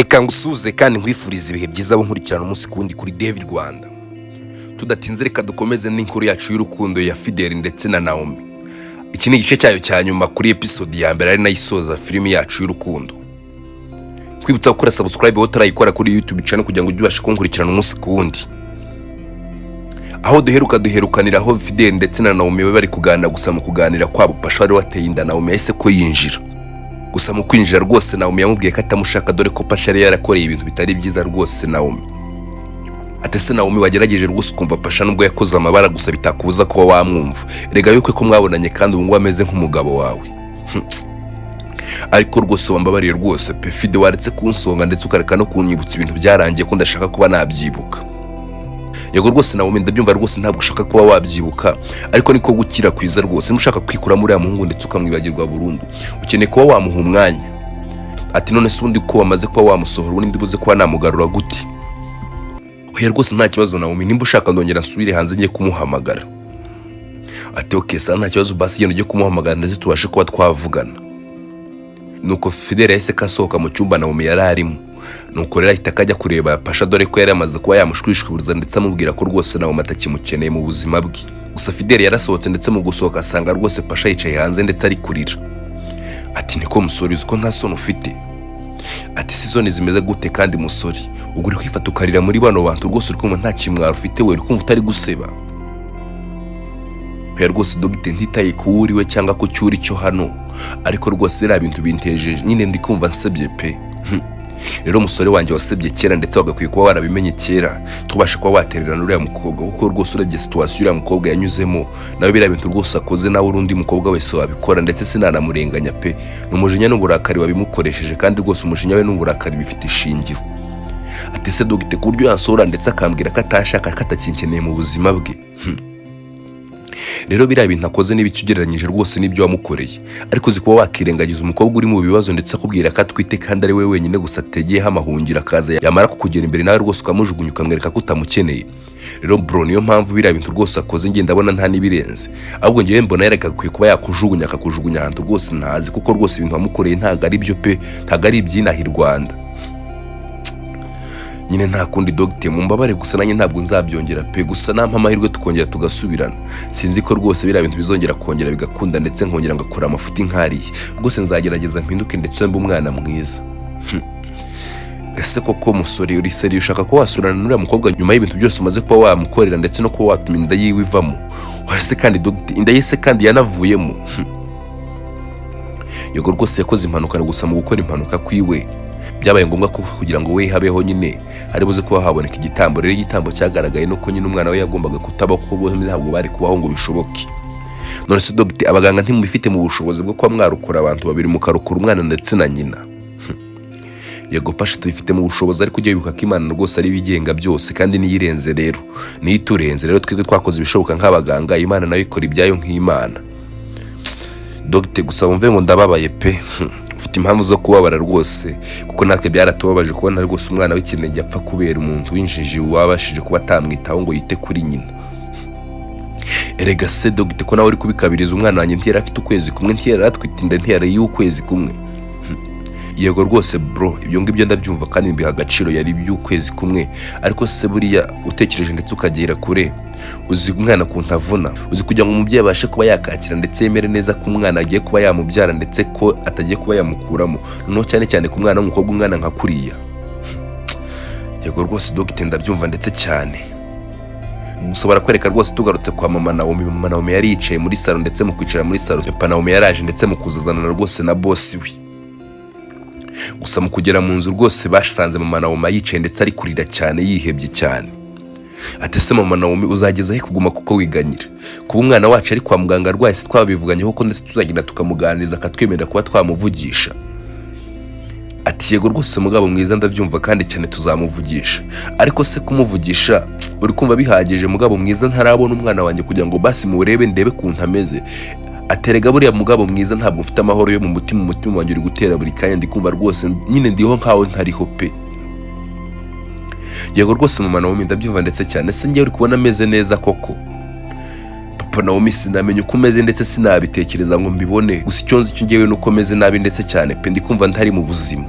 Reka ngusuhuze kandi nkwifurize ibihe byiza abo nkurikirana umunsi ku wundi kuri David Rwanda. Tudatinze, reka dukomeze n'inkuru yacu y'urukundo ya Fidel ndetse na Naomi. Iki ni igice cyayo cya nyuma kuri episode ya mbere, ari nayo isoza filimi yacu y'urukundo. Kwibutsa gukora subscribe wowe utarayikora kuri YouTube channel kugira ngo ujye ubasha kunkurikirana umunsi ku wundi. Aho duheruka, duherukanira aho Fidel ndetse na Naomi bari bari kuganira. Gusa mu kuganira kwabo, Pasha wari wateye inda Naomi yahise ko yinjira. Gusa mu kwinjira rwose, Naomi yamubwiye ko atamushaka, dore ko Pasha yari yarakoreye ibintu bitari byiza rwose Naomi. Ati: "Ese Naomi, wagerageje rwose ukumva Pasha nubwo yakoze amabara, gusa bitakubuza kuba wamwumva? Erega yuko ko mwabonanye kandi ubu ngubu ameze nk'umugabo wawe. Ariko rwose wambabariye rwose pe. Fide, waretse kunsonga ndetse ukareka no kunyibutsa ibintu byarangiye, ko ndashaka kuba nabyibuka." "Yego rwose Naomi, ndabyumva rwose, ntabwo ushaka kuba wabyibuka, ariko niko gukira kwiza rwose. Niba ushaka kwikuramo uriya muhungu ndetse ukamwibagirwa burundu, ukeneye kuba wamuha umwanya." Ati: "None se ubundi ko wamaze kuba wamusohora, ubundi buze kuba namugarura gute?" "Oya rwose, nta kibazo Naomi, nimba ushaka ndongera nsubire hanze njye kumuhamagara." Ati: "Okay, sa nta kibazo, basi genda ujye kumuhamagara ndetse tubashe kuba twavugana." Nuko Fidele yahise kasohoka mu cyumba Naomi yari arimo. Nuko rero ahita akajya kureba Pasha, dore ko yari yamaze kuba yamushwishwiriza ndetse amubwira ko rwose Naomi atakimukeneye mu buzima bwe. Gusa Fidele yarasohotse, ndetse mu gusohoka asanga rwose Pasha yicaye hanze ndetse ari kurira. Ati: "Niko musore, uzi ko nta soni ufite?" Ati: "Si soni zimeze gute kandi musore? Ubwo uri kwifata ukarira muri bano bantu rwose, uri kumva nta kimwaro ufite? We uri kumva utari guseba?" "Oya rwose dogite, ntitaye ku wo uriwe cyangwa ku cyo uri cyo hano, ariko rwose biriya bintu bintejeje nyine, ndi kumva nsebye pe." Rero umusore wanjye, wasebye kera ndetse wagakwiye kuba warabimenye kera, tubashe kuba watererana uriya mukobwa, kuko rwose urebye situation uriya mukobwa yanyuzemo, nawe biriya bintu rwose akoze, nawe urundi mukobwa wese wabikora, ndetse sinanamurenganya pe. Ni umujinya n'uburakari wabimukoresheje, kandi rwose umujinya we n'uburakari bifite ishingiro." Ati: "Se dogite, ku buryo yasohora ndetse akambwira ko atashaka, ko atakinkeneye mu buzima bwe? Rero biriya bintu akoze n'ibiki ugereranyije rwose n'ibyo wamukoreye? Ariko uzi kuba wakirengagiza umukobwa uri mu bibazo ndetse akubwira ko atwite, kandi ari we wenyine gusa ategeyeho amahungiro, akaza yamara kukugera imbere nawe rwose ukamujugunya, ukamwereka ko utamukeneye? Rero bro, niyo mpamvu biriya bintu rwose akoze ngenda ndabona nta n'ibirenze, ahubwo ngewe mbona yareka kuba yakujugunya, akakujugunya ahantu rwose ntazi, kuko rwose ibintu wamukoreye ntabwo ari byo pe, ntabwo ari iby'inaha i Rwanda nyine. Nta kundi dogite, mumbabare, gusa nanjye ntabwo nzabyongera pe. Gusa nampa amahirwe tukongera tugasubirana, sinzi ko rwose biriya bintu bizongera kongera bigakunda ndetse nkongera ngakora amafuti nkariye. Rwose nzagerageza mpinduke ndetse mbe umwana mwiza." "Ese koko musore, uri sérieux? Ushaka kuba wasubirana n'uriya mukobwa nyuma y'ibintu byose umaze kuba wamukorera ndetse no kuba watuma inda yiwe ivamo?" "Ese kandi dogite, inda ye se kandi yanavuyemo?" "Yego rwose, yakoze impanuka. Gusa mu gukora impanuka kwiwe byabaye ngombwa ko kugira ngo we habeho nyine hari buze kuba haboneka igitambo. Rero igitambo cyagaragaye nuko nyine umwana we yagombaga kutabaho, kuko bombi ntabwo bari kubaho ngo bishoboke." "None se dogite, abaganga ntimubifite mu bushobozi bwo kuba mwarokora abantu babiri, mukarokora umwana ndetse na nyina?" "Yego Pasha, tubifite mu bushobozi, ariko ujye wibuka ko Imana rwose ari ibigenga byose kandi niyo irenze, rero niyo iturenze. Rero twebwe twakoze ibishoboka nk'abaganga, Imana nayo ikora ibyayo nk'Imana." "Dogite, gusa wumve ngo ndababaye pe." "Ufite impamvu zo kubabara rwose, kuko natwe byaratubabaje kubona rwose umwana w'ikinege apfa kubera umuntu w'injiji wabashije kuba atamwitaho ngo yite kuri nyina." "Erega se dogite, ko nawe uri kubikabiriza? Umwana wanjye ntiyari afite ukwezi kumwe? Ntiyari atwite inda? Ntiyari y'ukwezi kumwe?" "Yego rwose bro, ibyo ngibyo ndabyumva kandi mbiha agaciro, yari iby'ukwezi kumwe. Ariko se buriya utekereje ndetse ukagera kure, uzi umwana ukuntu avuna? Uzi kugira ngo umubyeyi abashe kuba yakakira ndetse yemere neza ko umwana agiye kuba yamubyara ndetse ko atagiye kuba yamukuramo, noneho cyane cyane ku mwana w'umukobwa, umwana nka kuriya?" "Yego rwose dogite, ndabyumva ndetse cyane." Gusa barakwereka rwose tugarutse kwa mama Naomi. Mama Naomi yari yicaye muri salo, ndetse mu kwicara muri salo, papa Naomi yaraje ndetse mu kuzazanana rwose na bosi we. Gusa mu kugera mu nzu rwose, basanze mama Naomi yicaye ndetse ari kurira cyane, yihebye cyane. Ati: "Ese mama Naomi, uzageza he kuguma kuko wiganyira kuba umwana wacu ari kwa muganga arwaye? Se twabivuganyeho ko ndetse tuzagenda tukamuganiriza, akatwemerera kuba twamuvugisha?" Ati: "Yego rwose mugabo mwiza, ndabyumva kandi cyane, tuzamuvugisha. Ariko se kumuvugisha uri kumva bihagije mugabo mwiza, ntarabona umwana wanjye kugira ngo basi murebe, ndebe ukuntu ameze?" Aterega buriya mugabo mwiza, ntabwo mfite amahoro yo mu mutima. Umutima wanjye uri gutera buri kanya, ndi kumva rwose nyine ndiho nkaho ntariho pe." "Yego rwose mama Naomi, ndabyumva ndetse cyane. Ese njyewe uri kubona ameze neza koko?" "Papa Naomi, sinamenya uko umeze ndetse sinabitekereza ngo mbibone. Gusa icyo nzi cyo ngewe nuko meze nabi ndetse cyane pe, ndi kumva ntari mu buzima."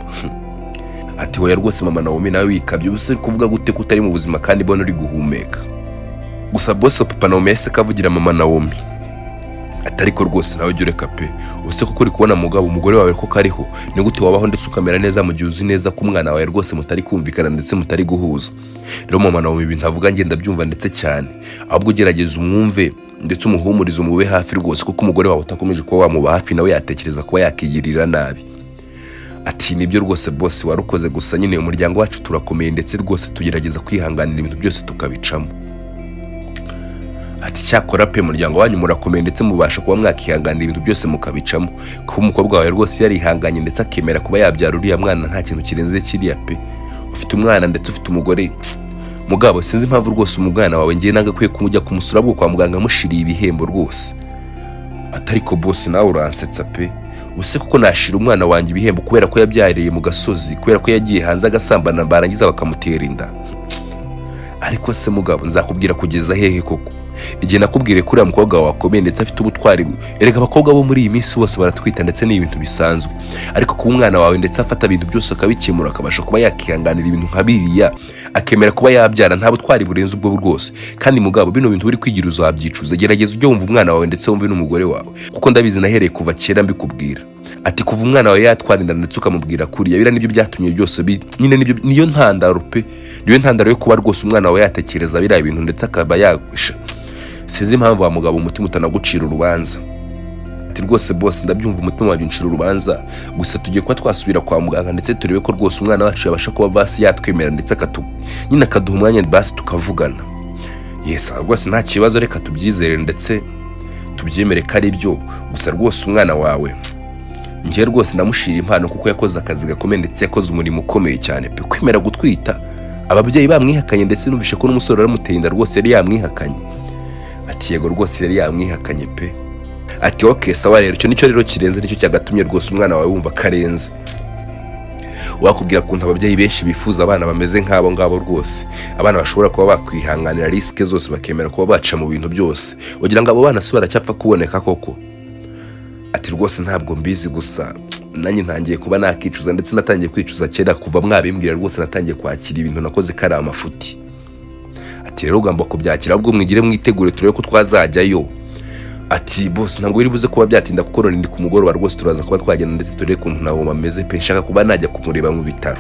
Ati: "Hoya rwose mama Naomi, nawe wikabye. Ubu se uri kuvuga gute ko utari mu buzima kandi mbona uri guhumeka?" Gusa boss wa papa Naomi yahise akavugira mama Naomi ati: "Ariko rwose nawe jya ureka pe. Use kuko uri kubona mugabo umugore wawe ko kariho, ni gute wabaho ndetse ukamera neza mu gihe uzi neza ko umwana wawe rwose mutari kumvikana ndetse mutari guhuza? Rero mama Naomi, ibintu avuga ngenda byumva ndetse cyane. Ahubwo ugerageza umwumve ndetse umuhumurize, umube hafi rwose, kuko umugore wawe utakomeje kuba wamuba hafi, nawe yatekereza kuba yakigirira nabi." Ati: "Nibyo rwose boss, warukoze. Gusa nyine umuryango wacu turakomeye, ndetse rwose tugerageza kwihanganira ibintu byose tukabicamo." Ati: "Cyakora pe, umuryango wanyu murakomeye ndetse mubasha kuba mwakihanganira ibintu byose mukabicamo. Kuba umukobwa wawe rwose yarihanganye ndetse akemera kuba yabyara uriya mwana, nta kintu kirenze kiriya pe. Ufite umwana ndetse ufite umugore. Mugabo, sinzi impamvu rwose umwana wawe ngiye nagakwiye kumujya kumusura bwo kwa muganga amushiriye ibihembo rwose." Atari ko boss, nawe uransetsa pe. Ubuse kuko nashira umwana wanjye ibihembo kubera ko yabyariye mu gasozi, kubera ko yagiye hanze agasambana, barangiza bakamutera inda? Ariko se mugabo, nzakubwira kugeza hehe koko? Igihe nakubwiriye ko uriya mukobwa wawe akomeye ndetse afite ubutwari. Erega abakobwa bo muri iyi minsi bose baratwita, ndetse ni ibintu bisanzwe. Ariko kuba umwana wawe ndetse afata ibintu byose akabikemura, akabasha kuba yakihanganira ibintu nka biriya, akemera kuba yabyara, nta butwari burenze ubwo rwose. Kandi mugabo, bino bintu uri kwigira uzabyicuza. Gerageza ujye wumva umwana wawe ndetse wumve n'umugore wawe, kuko ndabizi nahereye kuva kera mbikubwira." Ati: "Kuva umwana wawe yatwara inda ndetse ukamubwira kuriya, biriya nibyo byatumye byose nyine nibyo, niyo ntandaro pe, niyo ntandaro yo kuba rwose umwana wawe yatekereza biriya bintu ndetse akaba yagusha. Sinzi impamvu wa mugabo umutima utanagucira urubanza." Ati: "Rwose boss, ndabyumva, umutima wanjye uncira urubanza. Gusa tugiye kuba twasubira kwa muganga ndetse turebe ko rwose umwana wacu yabasha kuba basi yatwemera ndetse nyine akaduha umwanya basi tukavugana." "Yes, rwose nta kibazo, reka tubyizere ndetse tubyemere ko ari byo. Gusa rwose umwana wawe njyewe rwose ndamushira impano, kuko yakoze akazi gakomeye ndetse yakoze umurimo ukomeye cyane pe. Kwemera gutwita ababyeyi bamwihakanye, ndetse numvishe ko n'umusore waramuteye inda rwose yari yamwihakanye." Ati: "Yego rwose, yari yamwihakanye pe." Ati: "Ok, sawa rero, icyo nicyo rero kirenze, nicyo cyagatumye rwose umwana wawe wumva ko arenze. Wakubwira ukuntu ababyeyi benshi bifuza abana bameze nk'abo ngabo rwose, abana bashobora kuba bakwihanganira risque zose, bakemera kuba baca mu bintu byose. Ugira ngo abo bana se baracyapfa kuboneka koko?" Ati: "Rwose ntabwo mbizi, gusa nanjye ntangiye kuba nakicuza, ndetse natangiye kwicuza kera. Kuva mwabimbwira rwose, natangiye kwakira ibintu nakoze ko ari amafuti." Ati: "Rero ugomba kubyakira. Ahubwo mwigire mwitegure turebe ko twazajyayo." Ati: "Boss, ntabwo biri buze kuba byatinda, kuko none ni ku mugoroba. Rwose turaza kuba twagenda ndetse turebe ukuntu nabo bameze pe. Nshaka kuba najya kumureba mu bitaro."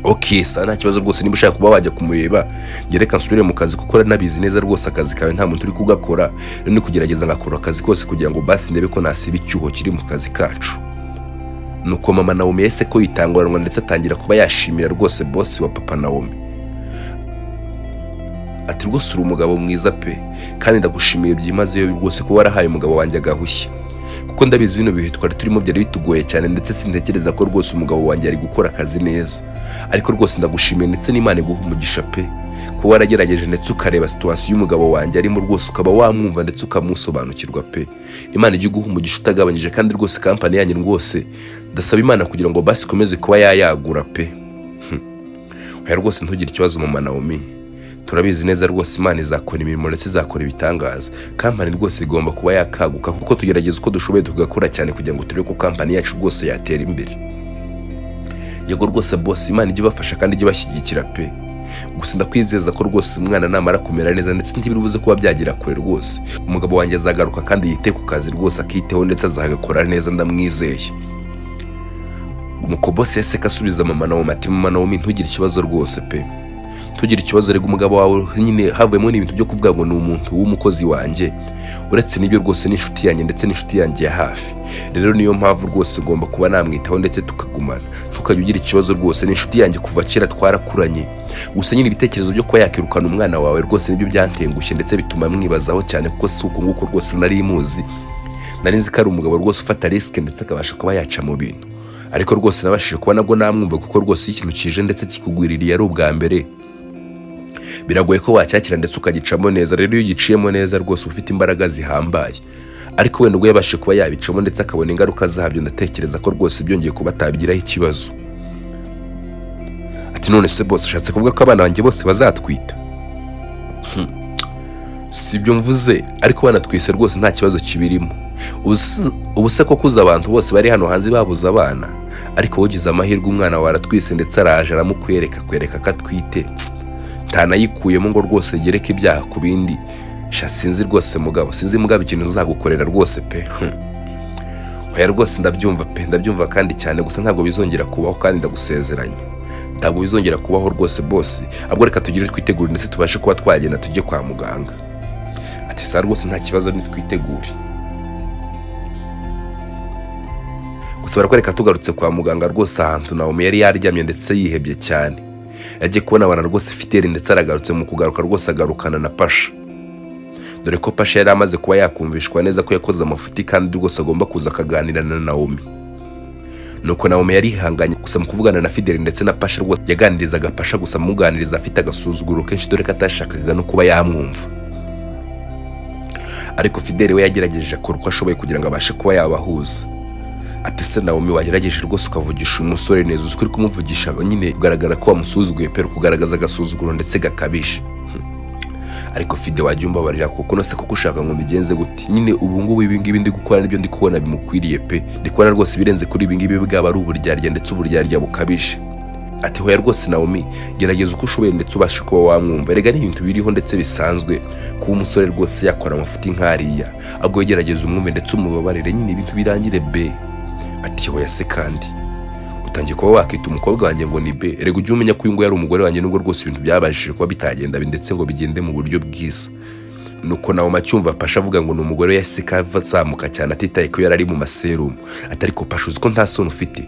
"Ok, sa nta kibazo rwose, niba ushaka kuba wajya kumureba. Njye reka nsubire mu kazi, kuko nabizi neza rwose akazi kawe nta muntu uri kugakora. Rero ni kugerageza ngakora akazi kose kugira ngo basi ndebe ko nasiba icyuho kiri mu kazi kacu." Nuko mama Naomi yahise ko yitanguranwa ndetse atangira kuba yashimira rwose boss wa papa Naomi. Ati: "Rwose uri umugabo mwiza pe, kandi ndagushimiye byimazeyo rwose kuba warahaye umugabo wanjye agahushya, kuko ndabizi bino bihe twari turimo byari bitugoye cyane, ndetse sintekereza ko rwose umugabo wanjye yari gukora akazi neza. Ariko rwose ndagushimiye, ndetse n'Imana iguha umugisha pe, kuba waragerageje ndetse ukareba situation y'umugabo wanjye arimo, rwose ukaba wamwumva ndetse ukamusobanukirwa pe. Imana ijya iguha umugisha utagabanyije, kandi rwose company yanyu rwose ndasaba Imana kugira ngo basi ikomeze kuba yayagura pe." "Oya rwose, ntugire ikibazo mama Naomi, turabizi neza rwose Imana izakora imirimo ndetse izakora ibitangaza. Company rwose igomba kuba yakaguka, kuko tugerageza uko dushoboye tugakora cyane kugira ngo turebe ko company yacu rwose yatera imbere." "Yego rwose boss, Imana ijye ibafasha kandi ijye ibashyigikira pe. Gusa ndakwizeza ko rwose umwana namara kumera neza, ndetse ntibiri buze kuba byagera kure rwose, umugabo wanjye azagaruka kandi yite ku kazi rwose, akiteho ndetse azagakora neza, ndamwizeye." Nuko boss yahise asubiza mama Naomi ati: "Mama Naomi, ntugire ikibazo rwose pe, ntugire ikibazo. Rega umugabo wawe nyine havuyemo n'ibintu byo kuvuga ngo ni umuntu w'umukozi wanjye. Uretse n'ibyo rwose ni inshuti yanjye, ndetse n'inshuti yanjye ya hafi. Rero niyo mpamvu rwose ugomba kuba namwitaho ndetse tukagumana. Ntukajya ugira ikibazo rwose, ni inshuti yanjye kuva kera, twarakuranye. Gusa nyine ibitekerezo byo kuba yakirukana umwana wawe rwose nibyo byantengushye, ndetse bituma mwibazaho cyane, kuko si uko nguko rwose nari muzi. Nari nzi ko ari umugabo rwose ufata risque ndetse akabasha kuba yaca mu bintu. Ariko rwose nabashije kuba nabwo namwumva, kuko rwose iyo ikintu kije ndetse kikugwiririye ari ubwa mbere, biragoye ko wacyakira ndetse ukagicamo neza. Rero iyo ugiciyemo neza rwose ufite imbaraga zihambaye. Ariko wenda ubwo yabashije kuba yabicamo ndetse akabona ingaruka zabyo, ndatekereza ko rwose byongeye kuba atabigiraho ikibazo." Ati: "None se boss, ushatse kuvuga ko abana banjye bose bazatwita?" "Si ibyo mvuze, ariko banatwise rwose nta kibazo kibirimo. Ubu se koko uzi abantu bose bari hano hanze babuze abana?" Ariko wogize amahirwe umwana wawe aratwise, ndetse araje aramukwereka, akwereka ko atwite, ntanayikuyemo ngo rwose gereke ibyaha ku bindi. Sha, sinzi rwose mugabo, sinzi mugabo ikintu uzagukorera rwose pe. Oya rwose, ndabyumva pe, ndabyumva kandi cyane. Gusa ntabwo bizongera kubaho, kandi ndagusezeranya ntabwo bizongera kubaho rwose boss. Ahubwo reka tugire twitegure ndetse tubashe kuba twagenda tujye kwa muganga. Ati: "Sa rwose, nta kibazo, nitwitegure." Gusa barakwereka tugarutse kwa muganga rwose, ahantu Naomi yari yaryamye ndetse yihebye cyane. Yagiye kubona abana rwose Fideli ndetse aragarutse. Mu kugaruka rwose agarukana na Pasha, dore ko Pasha yari amaze kuba yakumvishwa neza ko yakoze amafuti, kandi rwose agomba kuza akaganira na Naomi. Nuko Naomi yarihanganye. Gusa mu kuvugana na Fideli ndetse na Pasha, rwose yaganirizaga Pasha, gusa amuganiriza afite agasuzuguro kenshi, dore ko atashakaga no kuba yamwumva. Ariko Fideli we yagerageje akora uko ashoboye kugira ngo abashe kuba yabahuza. Ati: "Se Naomi, wagerageje rwose ukavugisha umusore neza? Uzi ko uri kumuvugisha nyine kugaragara ko wamusuzuguye pe, kugaragaza agasuzuguro ndetse gakabije." "Ariko Fide, wajya umbabarira kuko nose kuko ushaka ngo mbigenze gute nyine? Ubu ngubu ibi ngibi ndi gukora nibyo ndi kubona bimukwiriye pe. Ndi kubona rwose ibirenze kuri ibi ngibi bwaba ari uburyarya, ndetse uburyarya bukabije." Ati: "Hoya rwose Naomi, gerageza uko ushoboye ndetse ubashe kuba wamwumva. Erega ni ibintu biriho ndetse bisanzwe kuba umusore rwose yakora amafuti nk'ariya. Ahubwo gerageza umwumve ndetse umubabarire nyine, ibintu birangire be." Ati: "Hoya se kandi, utangiye kuba wakita umukobwa wanjye ngo ni be? Erega ujye umenya ko uyu nguyu ari umugore wanjye, nubwo rwose ibintu byabashije kuba bitagenda ndetse ngo bigende mu buryo bwiza." Nuko nawe acyumva Pasha avuga ngo ni umugore we, yahise azamuka cyane atitaye ko yari ari mu maserumu. Ati: "Ariko Pasha, uzi ko nta soni ufite?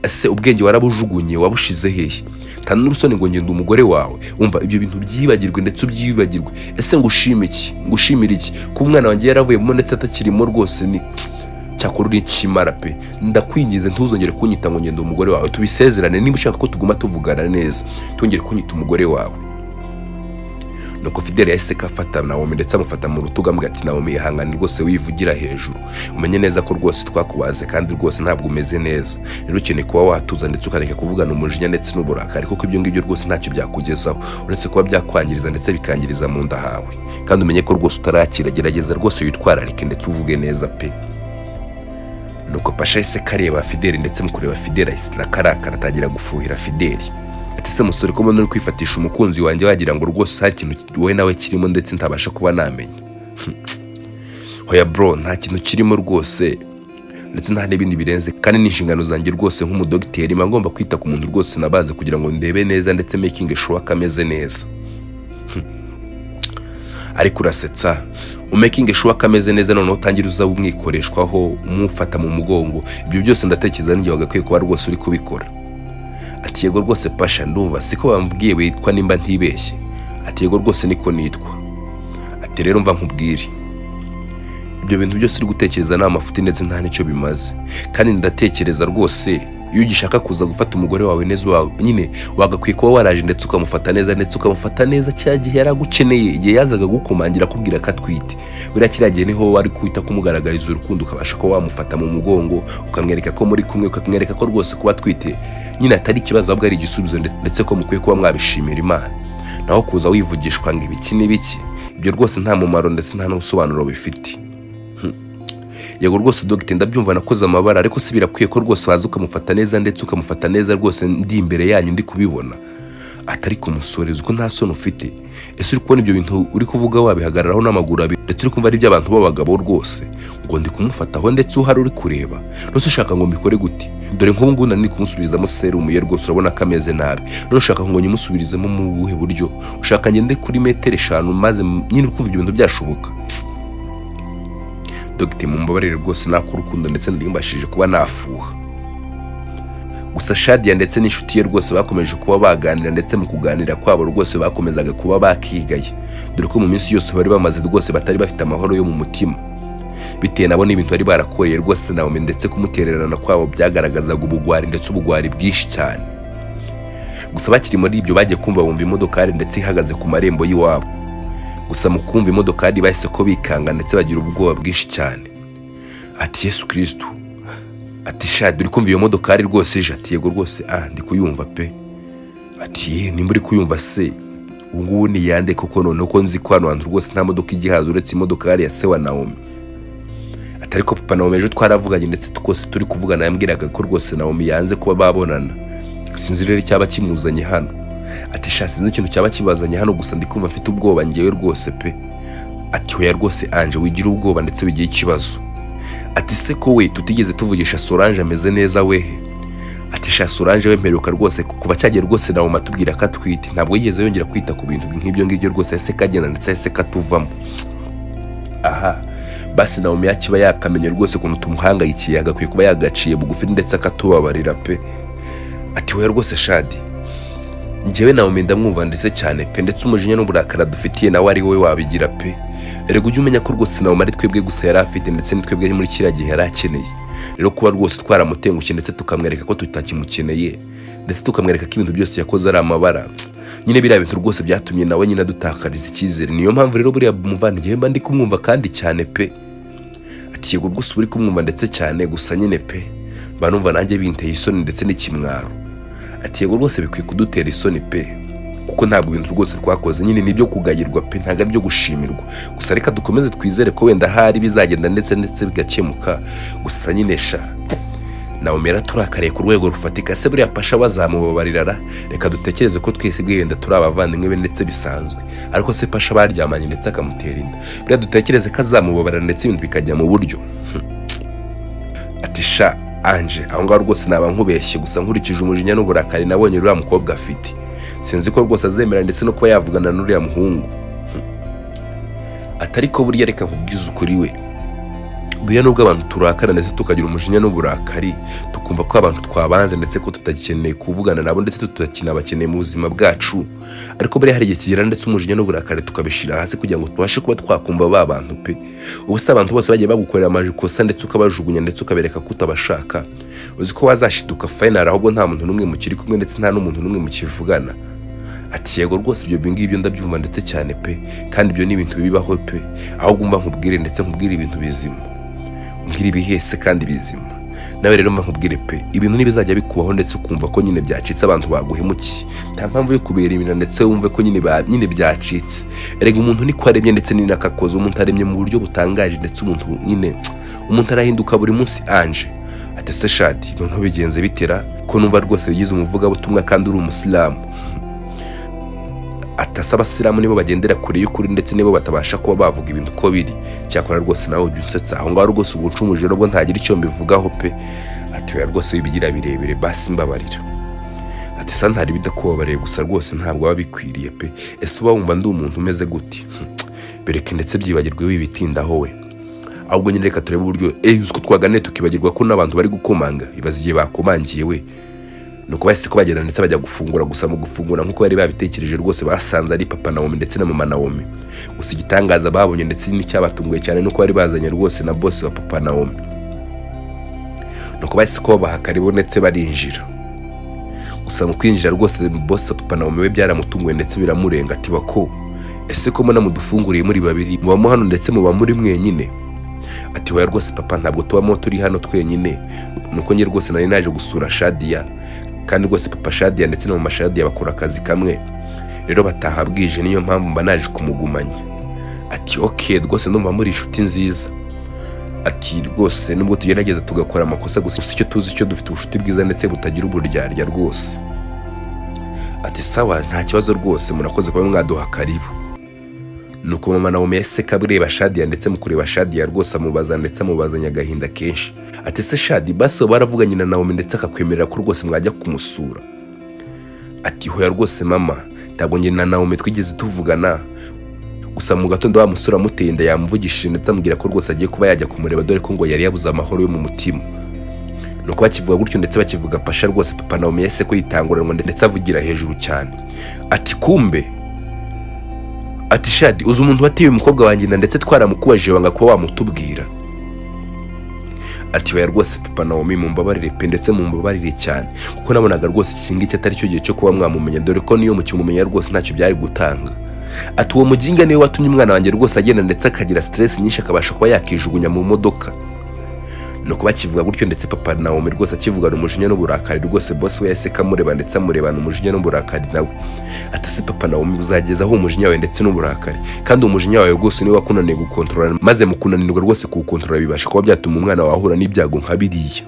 Ese ubwenge warabujugunye, wabushize hehe? Nta n'urusoni ngo ngende umugore wawe. Umva, ibyo bintu byibagirwe ndetse ubyibagirwe. Ese ngushime iki, ngushimire iki kuba umwana wanjye yaravuyemo ndetse atakirimo? Rwose ni cyakora uri ikimara pe. Ndakwingize, ntuzongere kunyita ngo ngende umugore wawe. Tubisezerane, niba ushaka ko tuguma tuvugana neza, ntongere kunyita umugore wawe." Nuko Fidele yahise afata Naomi ndetse amufata mu rutugu, amubwira ati: "Naomi, ihangane rwose, wivugira hejuru. Umenye neza ko rwose twakubaze, kandi rwose ntabwo umeze neza. Rero ukeneye kuba watuza ndetse ukareka kuvugana umujinya ndetse n'uburakari, kuko ibyo ngibyo rwose ntacyo byakugezaho uretse kuba byakwangiriza ndetse bikangiriza mu nda hawe. Kandi umenye ko rwose utarakira. Gerageza rwose witwararike ndetse uvuge neza pe." Nuko Pasha yahise kareba Fideli, ndetse mu kureba Fideli ahise akarakara, atangira gufuhira Fideli. Ati: "Se musore, ko mbona uri kwifatisha umukunzi wanjye, wagira ngo rwose hari ikintu wowe nawe kirimo ndetse ntabasha kuba namenya?" "Hoya bro, nta kintu kirimo rwose, ndetse nta n'ibindi birenze. Kandi ni inshingano zanjye rwose nk'umudogiteri, mba ngomba kwita ku muntu rwose nabaze kugira ngo ndebe neza ndetse making sure ko ameze neza." "Ariko urasetsa, umaking sure ko ameze neza, noneho utangire uza umwikoreshwaho, umufata mu mugongo. Ibyo byose ndatekereza n'igihe wagakwiye kuba rwose uri kubikora." Ati: "Yego rwose Pasha, ndumva siko bambwiye witwa nimba ntibeshye." Ati: "Yego rwose, niko nitwa." Ati: "Rero mva nkubwire, ibyo bintu byose uri gutekereza ni amafuti ndetse nta n'icyo bimaze. Kandi ndatekereza rwose iyo ugishaka kuza gufata umugore wawe neza, nyine wagakwiye kuba waraje ndetse ukamufata neza, ndetse ukamufata neza cya gihe yari agukeneye, igihe yazaga gukomangira akubwira ko atwite. Buriya kiriya gihe niho wari kwita kumugaragariza urukundo, ukabasha kuba wamufata mu mugongo, ukamwereka ko muri kumwe, ukamwereka ko rwose kuba atwite nyine atari ikibazo, ahubwo ari igisubizo, ndetse ko mukwiye kuba mwabishimira Imana. Naho kuza wivugishwa ngo ibiki n'ibiki, ibyo rwose nta mumaro ndetse nta n'ubusobanuro bifite." "Yego rwose dogite, ndabyumva, nakoze amabara. Ariko si birakwiye ko rwose waza ukamufata neza, ndetse ukamufata neza rwose ndi imbere yanyu ndi kubibona?" Atari ku musore, uzi ko nta soni ufite? Ese uri kubona ibyo bintu uri kuvuga wabihagararaho n'amaguru abiri, ndetse uri kumva ari iby'abantu b'abagabo rwose, ngo ndi kumufataho ndetse uhari uri kureba? Nose ushaka ngo mbikore gute? Dore nk'ubu ngubu nari ndi kumusubizamo serumu ye, rwose urabona ko ameze nabi. None ushaka ngo nyimusubirizemo mu buhe buryo? Ushaka ngende kuri metero 5 maze nyine? Uri kumva ibyo bintu byashoboka?" "Dogite, mumbabarire rwose, naka urukundo ndetse nari mbashije kuba nafuha." Gusa Shadia ndetse n'inshuti ye rwose bakomeje kuba baganira, ndetse mu kuganira kwabo rwose bakomezaga kuba bakigaye, dore ko mu minsi yose bari bamaze rwose batari bafite amahoro yo mu mutima, bitewe nabo n'ibintu bari barakoreye rwose Naomi, ndetse kumutererana kwabo byagaragazaga ubugwari, ndetse ubugwari bwinshi cyane. Gusa bakiri muri ibyo, bagiye kumva bumva imodokari ndetse ihagaze ku marembo y'iwabo. Gusa mu kumva imodokari bahise ko bikanga ndetse bagira ubwoba bwinshi cyane. Ati: "Yesu Kirisitu!" Ati: "Shadi, uri kumva iyo modokari rwose ije?" Ati: "Yego rwose, ndi kuyumva pe." Ati: "Ye, nimba uri kuyumva se, ubu ngubu ni yande koko? Noneho ko nzi ko hano hantu rwose nta modoka igihaza uretse imodokari ya se wa Naomi." Ati: Ati ariko papa Naomi ejo twaravuganye, ndetse twose turi kuvugana yambwiraga ko rwose Naomi yanze kuba babonana. Sinzi rero icyaba kimuzanye hano. Ati sha, sinzi ikintu cyaba kibazanye hano, gusa ndi kumva mfite ubwoba ngewe rwose pe. Ati hoya rwose Anje, wigira ubwoba ndetse wigira ikibazo. Ati se ko we tutigeze tuvugisha Solange, ameze neza wehe? Ati sha, Solange we mperuka rwose kuva cyagiye rwose nawe atubwira ko atwite, ntabwo yigeze yongera kwita ku bintu nk'ibyo ngibyo rwose, yahise kagenda ndetse yahise katuvamo. Aha basi Naomi yakiba yakamenya rwose ukuntu tumuhangayikiye, agakwiye kuba yagaciye bugufi ndetse akatubabarira pe. Ati we rwose Shadi, njyewe Naomi ndamwumva ndetse cyane pe, ndetse umujinya n'uburakari adufitiye nawe ari wowe wabigira pe. Erega ujye umenya ko rwose Naomi ari twebwe gusa yari afite, ndetse ni twebwe muri kiriya gihe yari akeneye. Rero kuba rwose twaramutengushye ndetse tukamwereka ko tutakimukeneye, ndetse tukamwereka ko ibintu byose yakoze ari amabara nyine, biriya bintu rwose byatumye nawe nyine adutakariza icyizere. Niyo mpamvu rero buriya muvandimwe mba ndi kumwumva kandi cyane pe. Ati yego rwose uba uri kumwumva ndetse cyane, gusa nyine pe mba numva nanjye binteye isoni ndetse n'ikimwaro. Ati yego rwose bikwiye kudutera isoni pe, kuko ntabwo ibintu rwose twakoze nyine nibyo kugayirwa pe, ntabwo ari ibyo gushimirwa. Gusa reka dukomeze twizere ko wenda ahari bizagenda ndetse bigakemuka. Gusa nyine sha, Naomi yaraturakariye ku rwego rufatika. Se buriya Pasha bazamubabarira ra? Reka dutekereze ko twese wenda turi abavandimwe be ndetse bisanzwe, ariko se Pasha baryamanye ndetse akamutera inda, buriya dutekereze ko azamubabarira ndetse ibintu bikajya mu buryo? Ati sha Anje, aho ngaho rwose naba nkubeshye, gusa nkurikije umujinya n'uburakari nabonye uriya mukobwa afite, sinzi ko rwose azemera ndetse no kuba yavugana n'uriya muhungu. Atari ko buriya reka nkubwize ukuri we, buriya nubwo abantu turakara ndetse tukagira umujinya n'uburakari, tukumva ko abantu twabanze ndetse ko tutagikeneye kuvugana nabo ndetse tutakinabakeneye mu buzima bwacu, ariko buriya hari igihe kigera ndetse umujinya n'uburakari tukabishyira hasi kugira ngo tubashe kuba twakumva ba bantu pe. Ubu se abantu bose bagiye bagukorera amakosa ndetse ukabajugunya ndetse ukabereka ko utabashaka, uzi ko wazashiduka final ahubwo nta muntu n'umwe mukiri kumwe ndetse nta n'umuntu n'umwe mukivugana? Ati yego rwose ibyo ngibyo ndabyumva ndetse cyane pe, kandi ibyo ni ibintu bibaho pe. Ahubwo umva nkubwire ndetse nkubwire ibintu bizima. Umbwire ibihese kandi bizima nawe rero mba nkubwire pe, ibintu ntibizajya bikubaho ndetse ukumva ko nyine byacitse, abantu baguhemukiye, nta mpamvu yo kubera ibintu ndetse wumve ko nyine nyine byacitse. Erega umuntu niko aremye ndetse ni nakakoze, umuntu aremye mu buryo butangaje, ndetse umuntu nyine umuntu arahinduka buri munsi. Anje ati se Shadi, noneho bigenze bitera ko numva rwose wigize umuvugabutumwa kandi uri umusilamu? Atasa abasilamu nibo bagendera kure y'ukuri ndetse nibo batabasha kuba bavuga ibintu uko biri. Cyakora rwose nawe ujya unsetsa aho ngaho rwose, ubu uncumuje nubwo ntagira icyo mbivugaho pe. Ati oya rwose wibigira birebire, basi mbabarira. Ati sa ntari bidakubabariye, gusa rwose ntabwo biba bikwiriye pe. Ese uba wumva ndi umuntu umeze gute? Bereke ndetse byibagirwe, wibitindaho we. Ahubwo nyine reka turebe uburyo uzi ko twaganiriye tukibagirwa ko n'abantu bari gukomanga. Ibaze igihe bakomangiye we. Nuko bahise ko bagenda ndetse bajya gufungura. Gusa mu gufungura nk'uko bari babitekereje rwose, basanze ari papa Naomi ndetse na mama Naomi. Gusa igitangaza babonye ndetse n'icyabatunguye cyane nuko bari bazanye rwose na boss wa papa Naomi. Nuko bahise ko babaha karibu ndetse barinjira. Gusa mu kwinjira rwose boss wa papa Naomi we byaramutunguye ndetse biramurenga. Ati bako ese ko mbona mudufunguriye muri babiri, mubamo hano ndetse muba muri mwenyine? Ati hoya rwose papa, ntabwo tubamo turi hano twenyine, nuko njye rwose nari naje gusura Shadiya, kandi rwose papa Shadiya ndetse na mama Shadiya bakora akazi kamwe, rero bataha bwije, niyo mpamvu mba naje kumugumanya. Ati ok rwose ndumva muri inshuti nziza. Ati rwose nubwo tugerageza tugakora amakosa, gusa icyo tuzi cyo dufite ubucuti bwiza ndetse butagira uburyarya rwose. Ati sawa, nta kibazo rwose, murakoze kuba mwaduha karibu. Nuko mama Naomi yahise kabureba Shadiya, ndetse mu kureba Shadiya rwose amubaza ndetse amubazanya agahinda kenshi. Ati ese Shadi, basi waba waravuganye na Naomi ndetse akakwemerera ko rwose mwajya kumusura? Ati hoya rwose mama, ntabwo njye na Naomi twigeze tuvugana. Gusa mu gatondo wa musore amuteye inda yamuvugishije ndetse amubwira ko rwose agiye kuba yajya kumureba, dore ko ngo yari yabuze amahoro yo mu mutima. Nuko bakivuga gutyo ndetse bakivuga Pasha rwose, papa Naomi yahise ko yitanguranwa ndetse avugira hejuru cyane. Ati kumbe, ati Shadi, uzi umuntu wateye umukobwa wanjye inda ndetse twaramukubajije wanga kuba wamutubwira? Ati oya rwose papa Naomi, mumbabarire pe, ndetse mumbabarire cyane, kuko nabonaga rwose iki ngiki atari cyo gihe cyo kuba mwamumenya, dore ko niyo mukimumenya rwose ntacyo byari gutanga. Ati uwo muginga niwe watumye umwana wanjye rwose agenda ndetse akagira stress nyinshi, akabasha kuba yakijugunya mu modoka. Nuko bakivuga gutyo, ndetse papa Naomi rwose akivugana umujinya n'uburakari, rwose boss we yahise kamureba ndetse amurebana umujinya n'uburakari nawe. Ati: "Se papa Naomi, uzagezaho umujinya wawe ndetse n'uburakari? Kandi umujinya wawe rwose niwe wakunaniye gukontorora, maze mu kunanirwa rwose kuwukontorora bibasha kuba byatuma umwana wawe ahura n'ibyago nka biriya.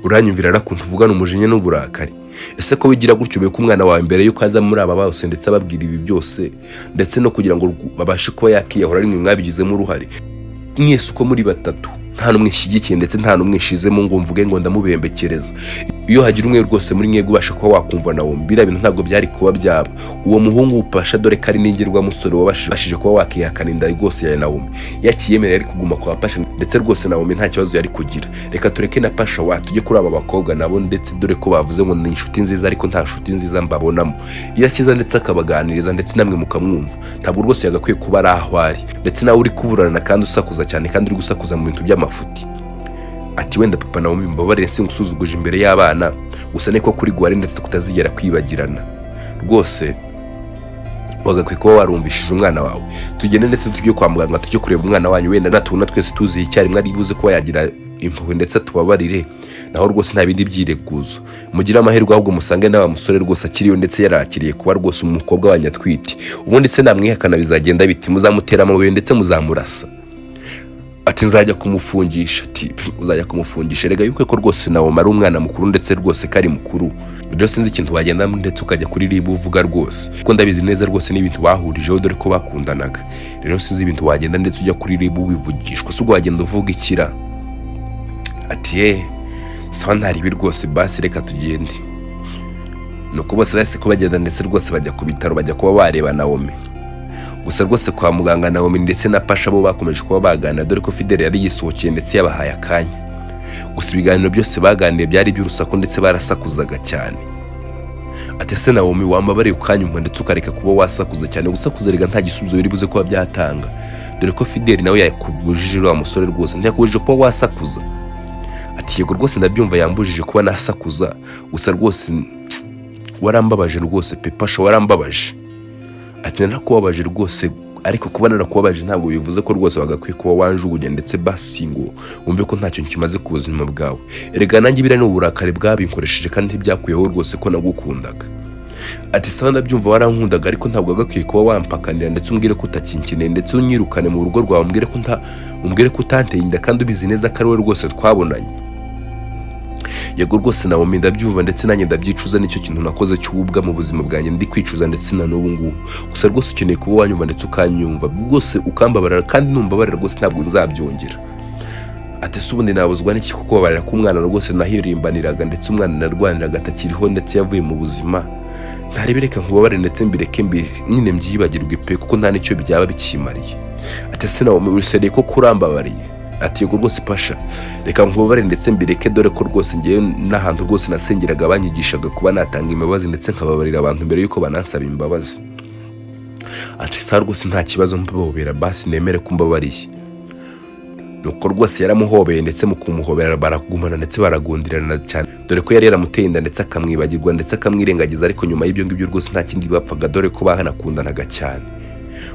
Uranyumvira rakuntu uvugana umujinya n'uburakari? Ese ko wigira gutyo, ubeka umwana wawe mbere yuko aza muri aba bose ndetse ababwira ibi byose, ndetse no kugira ngo babashe kuba yakiyahura, ari mwe mwabigizemo uruhare mwese uko muri batatu? Nta n'umwe nshyigikiye, ndetse nta n'umwe nshizemo ngo mvuge ngo ndamubembekereza. Iyo hagira umwe rwose muri mwebwe ubasha kuba wakumva nawe, biriya bintu ntabwo byari kuba byaba. Uwo muhungu Pasha, dore ko ari n'ingirwamusore wabashije kuba wakihakana inda rwose ya Naomi, yakiyemerera ari kuguma kwa Pasha, ndetse rwose Naomi nta kibazo yari kugira. Reka tureke na Pasha wa, tujye kuri aba bakobwa nabo, ndetse dore ko bavuze ngo ni inshuti nziza, ariko nta nshuti nziza mbabonamo. Iyo akiza ndetse akabaganiriza ndetse namwe mukamwumva, ntabwo rwose yagakwiye kuba ari aho ari, ndetse nawe uri kuburana kandi usakuza cyane, kandi uri gusakuza mu bintu by'amafuti." Ati: "Wenda papa Naomi, mbabarire singusuzuguje imbere y'abana, gusa niko kuri guhari ndetse kutazigera kwibagirana. Rwose wagakwiye kuba warumvishije umwana wawe. Tugende ndetse tujye kwa muganga, tujye kureba umwana wanyu. Wenda natubona twese tuziye icyarimwe, ari buze kuba yagira impuhwe ndetse tubabarire. Naho rwose nta bindi byireguzo, mugire amahirwe ahubwo musange n'aba musore rwose akiriyo, ndetse yarakiriye kuba rwose umukobwa wanyu atwite. Ubundi se namwihakana bizagenda biti? Muzamutera amabuye ndetse muzamurasa." Ati: "Nzajya kumufungisha." Ati: "Uzajya kumufungisha? Rega yuko ko rwose nawe ari umwana mukuru, ndetse rwose kari mukuru. Rero sinzi ikintu wagenda ndetse ukajya kuri RIB uvuga rwose, kuko ndabizi neza rwose n'ibintu bahurijeho, dore ko bakundanaga. Rero sinzi ibintu wagenda ndetse ujya kuri RIB wivugishwa. Si ubwo wagenda uvuga ikira?" Ati: "Ye, sawa, ntaribi rwose, basi reka tugende." Nuko bose bahise ko bagenda, ndetse rwose bajya ku bitaro, bajya kuba bareba Naomi. Gusa rwose kwa muganga, Naomi ndetse na Pasha bo bakomeje kuba baganira, dore ko Fidele yari yisohokeye ndetse yabahaye akanya. Gusa ibiganiro byose baganiriye byari iby'urusaku, ndetse barasakuzaga cyane. Ati: "Ese Naomi, wambabariye ukanyumva ndetse ukareka kuba wasakuza cyane? Gusakuza rega nta gisubizo biri buze kuba byatanga, dore ko Fideli nawe yakubujije. Uriya musore rwose ntiyakubujije kuba wasakuza?" Ati: "Yego rwose ndabyumva, yambujije kuba nasakuza. Gusa rwose warambabaje rwose pe Pasha, warambabaje." Ati: "Narakubabaje rwose, ariko kuba narakubabaje ntabwo bivuze ko rwose wagakwiye kuba wanjugunya, ndetse basi ngo wumve ko ntacyo kimaze ku buzima bwawe. Erega nanjye biriya ni uburakari bwabinkoresheje, kandi ntibyakuyeho rwose ko nagukundaga." Ati: "Sawa, ndabyumva, warankundaga, ariko ntabwo wagakwiye kuba wampakanira ndetse umbwire ko utakinkeneye, ndetse unyirukane mu rugo rwawe, umbwire ko utanteye inda, kandi ubizi neza ko ari wowe rwose twabonanye." "Yego rwose Naomi, ndabyumva, ndetse nanjye ndabyicuza. Nicyo kintu nakoze cy'ububwa mu buzima bwanjye ndi kwicuza ndetse na n'ubu ngubu. Gusa rwose ukeneye kuba wanyumva ndetse ukanyumva rwose, ukambabarira, kandi numbabarira rwose ntabwo nzabyongera." Ati: "Ese ubundi nabuzwa n'iki kukubabarira, ko umwana rwose nahirimbaniraga, ndetse umwana narwaniraga atakiriho, ndetse yavuye mu buzima? Ntarebe, reka nkubabarire ndetse mbireke mbi nyine mbyibagirwe pe, kuko nta n'icyo byaba bikimariye." Ati: "Ese Naomi, uri sérieux ko kurambabariye?" Ati: "Yego rwose Pasha, reka nkubabare ndetse mbireke, dore ko rwose ngewe n'ahantu rwose nasengeraga banyigishaga kuba natanga imbabazi ndetse nkababarira abantu mbere yuko banansaba imbabazi." Ati: "Sawa rwose, nta kibazo, mbabobera basi nemere ko umbabariye." Nuko rwose yaramuhobeye, ndetse mu kumuhobera baragumana ndetse baragundirana cyane, dore ko yari yaramuteye inda ndetse akamwibagirwa ndetse akamwirengagiza. Ariko nyuma y'ibyo ngibyo rwose nta kindi bapfaga, dore ko bahanakundanaga cyane.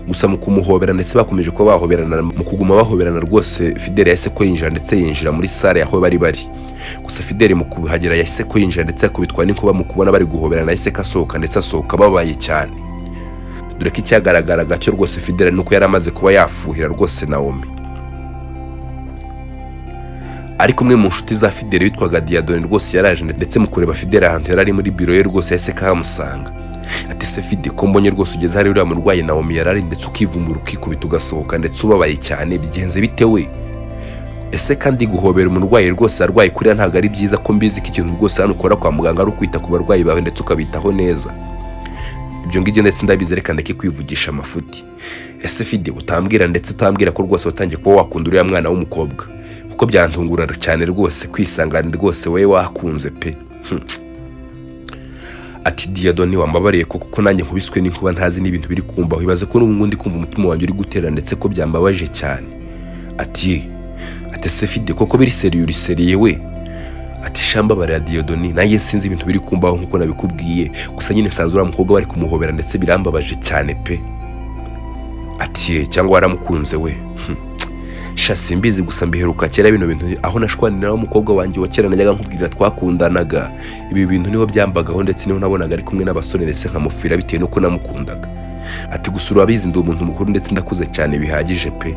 Gusa mu kumuhobera ndetse bakomeje kuba bahoberana, mu kuguma bahoberana rwose Fidele yahise ko yinjira, ndetse yinjira muri salle aho bari bari. Gusa Fidele mu kuhagera yahise ko yinjira ndetse akubitwa n'inkuba mu kubona bari guhoberana. Yahise ko asohoka, ndetse asohoka ababaye cyane, dore ko icyagaragaraga cyo rwose Fidele nuko yari amaze kuba yafuhira rwose Naomi. Ariko umwe mu nshuti za Fidele witwaga Diyadoni rwose yaraje, ndetse mu kureba Fidele ahantu yari ari muri biro ye rwose yahise kahamusanga. Ati: "Se Fide, ko mbonye rwose ugeze hari uriya murwayi Naomi yari ari, ndetse ukivumbura, ukikubita, ugasohoka ndetse ubabaye cyane, bigenze bite we? Ese kandi guhobera umurwayi rwose arwaye kuriya ntabwo ari byiza, ko mbizi ko ikintu rwose hano ukora kwa muganga ari ukwita ku barwayi bawe ndetse ukabitaho neza? Ibyo ngibyo ndetse ndabizi, reka ndeke kwivugisha amafuti. Ese Fide, utambwira ndetse utambwira ko rwose watangiye kuba wakunda uriya mwana w'umukobwa? Kuko byantungura cyane rwose kwisangana rwose wowe wakunze pe." Ati: "Diyadoni, wambabariye ko kuko nanjye nkubiswe n'inkuba, ntazi n'ibintu biri kumbaho. Ibaze ko n'ubu ngubu ndi kumva umutima wanjye uri gutera, ndetse ko byambabaje cyane." Ati: "Se Fide, koko biri sérieux? Uri sérieux we?" Ati: "Shambabarira Diyodoni, nanjye sinzi ibintu biri kumbaho nkuko nabikubwiye. Gusa nyine nsanze uriya mukobwa bari kumuhobera, ndetse birambabaje cyane pe." Ati: "Ye, cyangwa waramukunze we?" Sha, simbizi, gusa mbiheruka kera bino bintu, aho nashwanira n'umukobwa wanjye wa kera najyaga nkubwira twakundanaga. Ibi bintu niho byambagaho, ndetse niho nabonaga ari kumwe n'abasore, ndetse nkamufira bitewe n'uko namukundaga. Ati: "Gusa urabizi, ndi umuntu mukuru ndetse ndakuze cyane bihagije pe.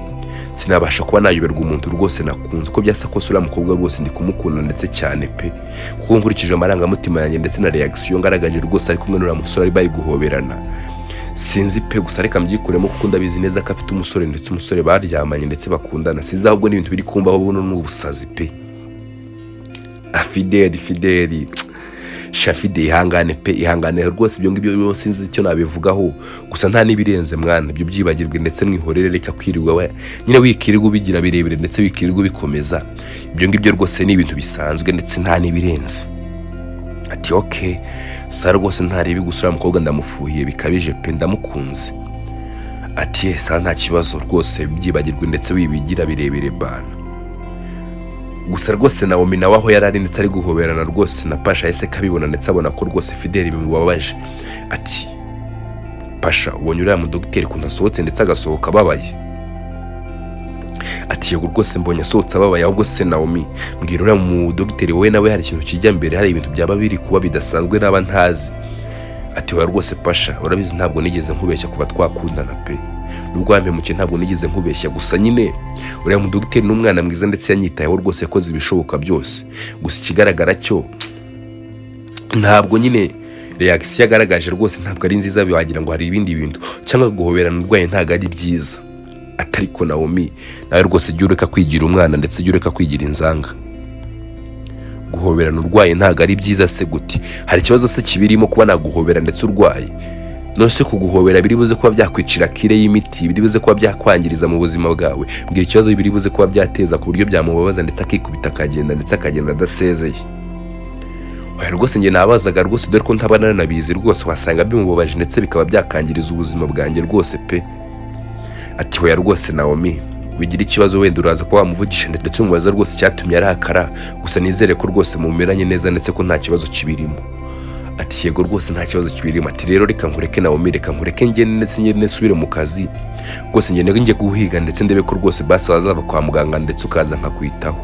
Sinabasha kuba nayoberwa umuntu rwose nakunze. Uko byasa kose, uriya mukobwa rwose ndi kumukunda ndetse cyane pe, kuko nkurikije amarangamutima yanjye ndetse na reaction ngaragaje rwose ari kumwe n'uriya musore, ari bari guhoberana, sinzi pe. Gusa reka mbyikuremo, kuko ndabizi neza ko afite umusore, ndetse umusore baryamanye ndetse bakundana. Sinzi ahubwo n'ibintu biri kumbaho, buno ni ubusazi pe." Fideli, Fideli, sha Fide, ihangane pe, ihangane rwose. Ibyo ngibyo rero sinzi icyo nabivugaho, gusa nta n'ibirenze mwana. Ibyo byibagirwe ndetse mwihorere. Reka kwirirwa we nyine wikirirwa ubigira birebire, ndetse wikirirwa ubikomeza. Ibyo ngibyo rwose ni ibintu bisanzwe, ndetse nta n'ibirenze. Ati: "Okay, sawa rwose, ntaribi. Gusa uriya mukobwa ndamufuhiye bikabije pe, ndamukunze." Ati: "Ye, sawa, nta kibazo rwose, byibagirwe ndetse wibigira birebire bana." Gusa rwose Naomi nawe aho yari ari ndetse ari guhoberana rwose na Pasha, yahise kabibona, ndetse abona ko rwose Fideli bimubabaje. Ati: "Pasha, ubonye uriya mudogiteri ukuntu asohotse, ndetse agasohoka ababaye?" Ati: "Yego rwose, mbonye asohotse ababaye. Ahubwo se Naomi, mbwira, uriya mudogiteri wowe nawe hari ikintu kijya mbere, hari ibintu byaba biri kuba bidasanzwe naba ntazi?" Ati: "Oya rwose Pasha, urabizi ntabwo nigeze nkubeshya kuva twakundana pe. Nubwo wampemukiye, ntabwo nigeze nkubeshya. Gusa nyine uriya mudogiteri ni umwana mwiza, ndetse yanyitayeho rwose, yakoze ibishoboka byose. Gusa ikigaragara cyo, ntabwo nyine reaction yagaragaje rwose ntabwo ari nziza, wagira ngo hari ibindi bintu, cyangwa guhoberana urwaye ntabwo ari byiza." Atariko Naomi, nawe rwose jya ureka kwigira umwana, ndetse jya ureka kwigira inzanga. Guhoberana urwaye ntabwo ari byiza se gute? Hari ikibazo se kibirimo kuba naguhobera ndetse urwaye? None se kuguhobera biri buze kuba byakwicira cure y'imiti, biri buze kuba byakwangiriza mu buzima bwawe? Mbwira ikibazo biri buze kuba byateza ku buryo byamubabaza, ndetse akikubita akagenda, ndetse akagenda adasezeye. Oya rwose, njye nabazaga rwose, dore ko ntaba nanabizi rwose, wasanga bimubabaje ndetse bikaba byakangiriza ubuzima bwanjye rwose pe. Ati: "Hoya rwose Naomi, wigira ikibazo, wenda uraza kuba wamuvugisha ndetse umubaza rwose icyatumye arakara. Gusa nizere ko rwose mumeranye neza, ndetse ko nta kibazo kibirimo." Ati: "Yego rwose, nta kibazo kibirimo." Ati: "Rero reka nkureke Naomi, reka nkureke ngende, ndetse ngende nsubire mu kazi rwose, ngende njye guhiga, ndetse ndebe ko rwose basi wazava kwa muganga ndetse ukaza nkakwitaho."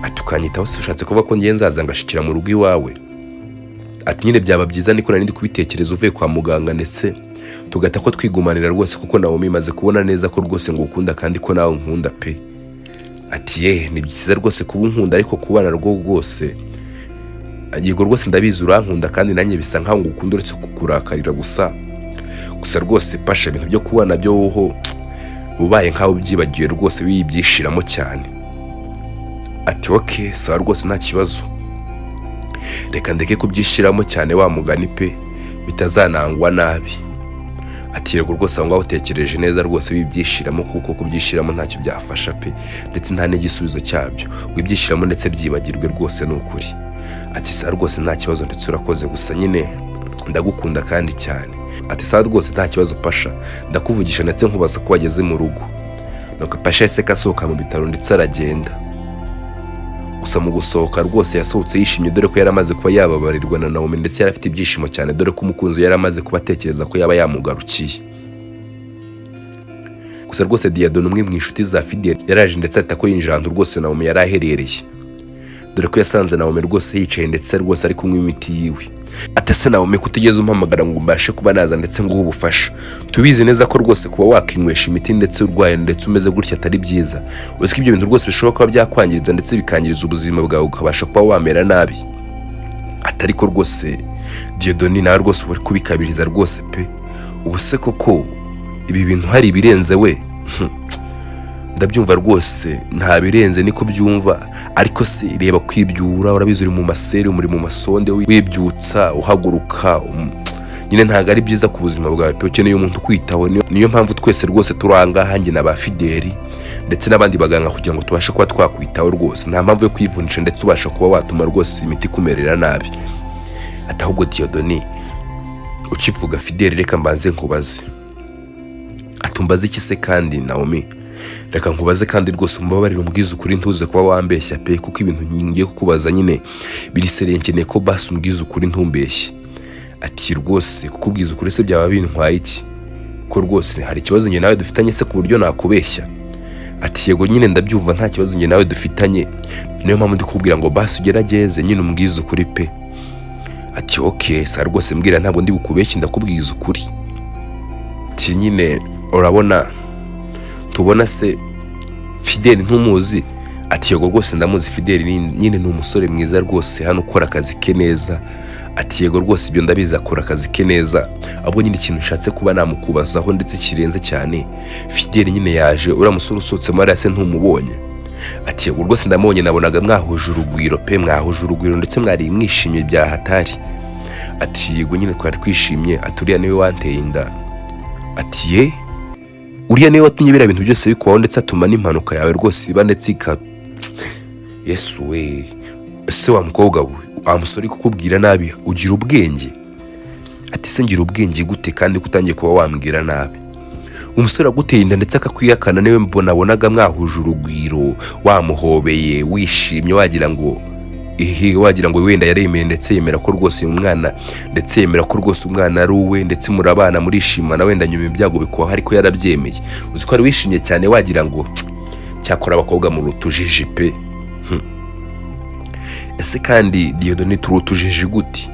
Ati: "Ukanyitaho se ushatse kuvuga ko ngiye nzaza ngashikira mu rugo iwawe?" Ati: "Nyine byaba byiza, niko nari ndi kubitekereza, uvuye kwa muganga, ndetse tugahita ko twigumanira rwose, kuko Naomi imaze kubona neza ko rwose ngukunda kandi ko nawe unkunda pe." Ati: "Ye, ni byiza rwose kuba unkunda, ariko kubana rwo rwose, yego rwose ndabizi urankunda, kandi nanjye bisa nkaho ngukunda, uretse kukurakarira gusa. Gusa rwose Pasha, ibintu byo kubana byo woho ubaye nkaho ubyibagiwe rwose, wibyishiramo cyane." Ati: "Okay, sawa rwose, nta kibazo, reka ndeke kubyishiramo cyane wa mugani pe, bitazanangwa nabi." Ati: "Yego rwose, aho ngaho utekereje neza rwose, wibyishiramo, kuko kubyishiramo ntacyo byafasha pe, ndetse nta n'igisubizo cyabyo. Wibyishiramo ndetse byibagirwe rwose, ni ukuri." Ati: "Sawa rwose, nta kibazo, ndetse urakoze. Gusa nyine ndagukunda kandi cyane." Ati: "Sawa rwose, nta kibazo Pasha, ndakuvugisha ndetse nkubaza ko wageze mu rugo." Nuko Pasha yahise asohoka mu bitaro ndetse aragenda. Gusa mu gusohoka rwose yasohotse yishimye, dore ko yari amaze kuba yababarirwa na Naomi, ndetse yari afite ibyishimo cyane, dore ko umukunzi we yari amaze kuba atekereza ko yaba yamugarukiye. Gusa rwose Diyadoni, umwe mu inshuti za Fidel, yaraje ndetse ahita ko yinjira ahantu rwose Naomi yari aherereye, dore ko yasanze Naomi rwose yicaye, ndetse rwose ari kunywa imiti yiwe. Ati: "Se Naomi, kutigeze umpamagara ngo mbashe kuba naza ndetse nguhe ubufasha? Tubizi neza ko rwose kuba wakinywesha imiti ndetse urwaye ndetse umeze gutya atari byiza. Uzi ko ibyo bintu rwose bishobora kuba byakwangiriza ndetse bikangiriza ubuzima bwawe, ukabasha kuba wamera nabi." Atari ko rwose Dieudonne, nawe rwose uba uri kubikabiriza rwose pe. Ubu se koko ibi bintu hari ibirenze we? Ndabyumva rwose, nta birenze, niko byumva. Ariko se reba kwibyura, urabizi uri mu maseri, uri mu masonde, wibyutsa uhaguruka, nyine ntabwo ari byiza ku buzima bwawe pe. Ukeneye umuntu ukwitaho. Niyo mpamvu twese rwose turi aha ngaha, njye na ba Fideli ndetse n'abandi baganga, kugira ngo tubashe kuba twakwitaho rwose. Nta mpamvu yo kwivunisha ndetse ubasha kuba watuma rwose imiti ikumerera nabi." Ati: "Ahubwo Dieudonne, ukivuga Fideli, reka mbanze nkubaze." Atumbaze iki se kandi Naomi? "Reka nkubaze kandi rwose umbabarire, umbwize ukuri, ntuze kuba wambeshya pe, kuko ibintu ngiye kukubaza nyine biri sérieux, nkeneye ko basi umbwize ukuri, ntumbeshye." Ati: "Rwose kukubwiza ukuri se byaba bintwaye iki? Ko rwose hari ikibazo njye nawe dufitanye se ku buryo nakubeshya?" Ati: "Yego nyine, ndabyumva, nta kibazo njye nawe dufitanye, niyo mpamvu ndi kukubwira ngo basi ugerageze nyine umbwize ukuri pe." Ati: "Okay, sa rwose mbwira, ntabwo ndi bukubeshye, ndakubwiza ukuri." Ati: "Nyine urabona, tubona se Fideli, ntumuzi?" Ati: "Yego rwose ndamuzi, Fideli nyine ni umusore mwiza rwose hano ukora akazi ke neza." Ati: "Yego rwose, ibyo ndabizi, akora akazi ke neza. Ahubwo nyine ikintu nshatse kuba namukubazaho ndetse kirenze cyane, Fideli nyine yaje, uriya musore usohotse hariya se ntumubonye?" Ati: "Yego rwose ndamubonye, nabonaga mwahuje urugwiro pe, mwahuje urugwiro ndetse mwari mwishimye bya hatari." Ati: "Yego nyine twari twishimye." Ati: "Uriya niwe wanteye inda." Ati: "Ye, uriya niwe watumye biriya bintu byose bikubaho ndetse atuma n'impanuka yawe rwose iba ndetse ika Yesu we! Ese wa mukobwa we, wa musore kukubwira nabi, ugira ubwenge?" Ati: "Se ngira ubwenge gute kandi ko utangiye kuba wambwira nabi? Umusore aguteye inda ndetse akakwihakana, niwe mbonabonaga mwahuje urugwiro, wamuhobeye, wishimye, wagira ngo ihe, wagira ngo wenda yaremeye ndetse yemera ko rwose uyu mwana, ndetse yemera ko rwose umwana ari uwe, ndetse murabana murishimana, wenda nyuma ibyago bikubaho ariko yarabyemeye. Uzi ko wari wishimye cyane, wagira ngo cyakora abakobwa mu rutujiji pe." Ese kandi Dieudonné, turi utujiji gute?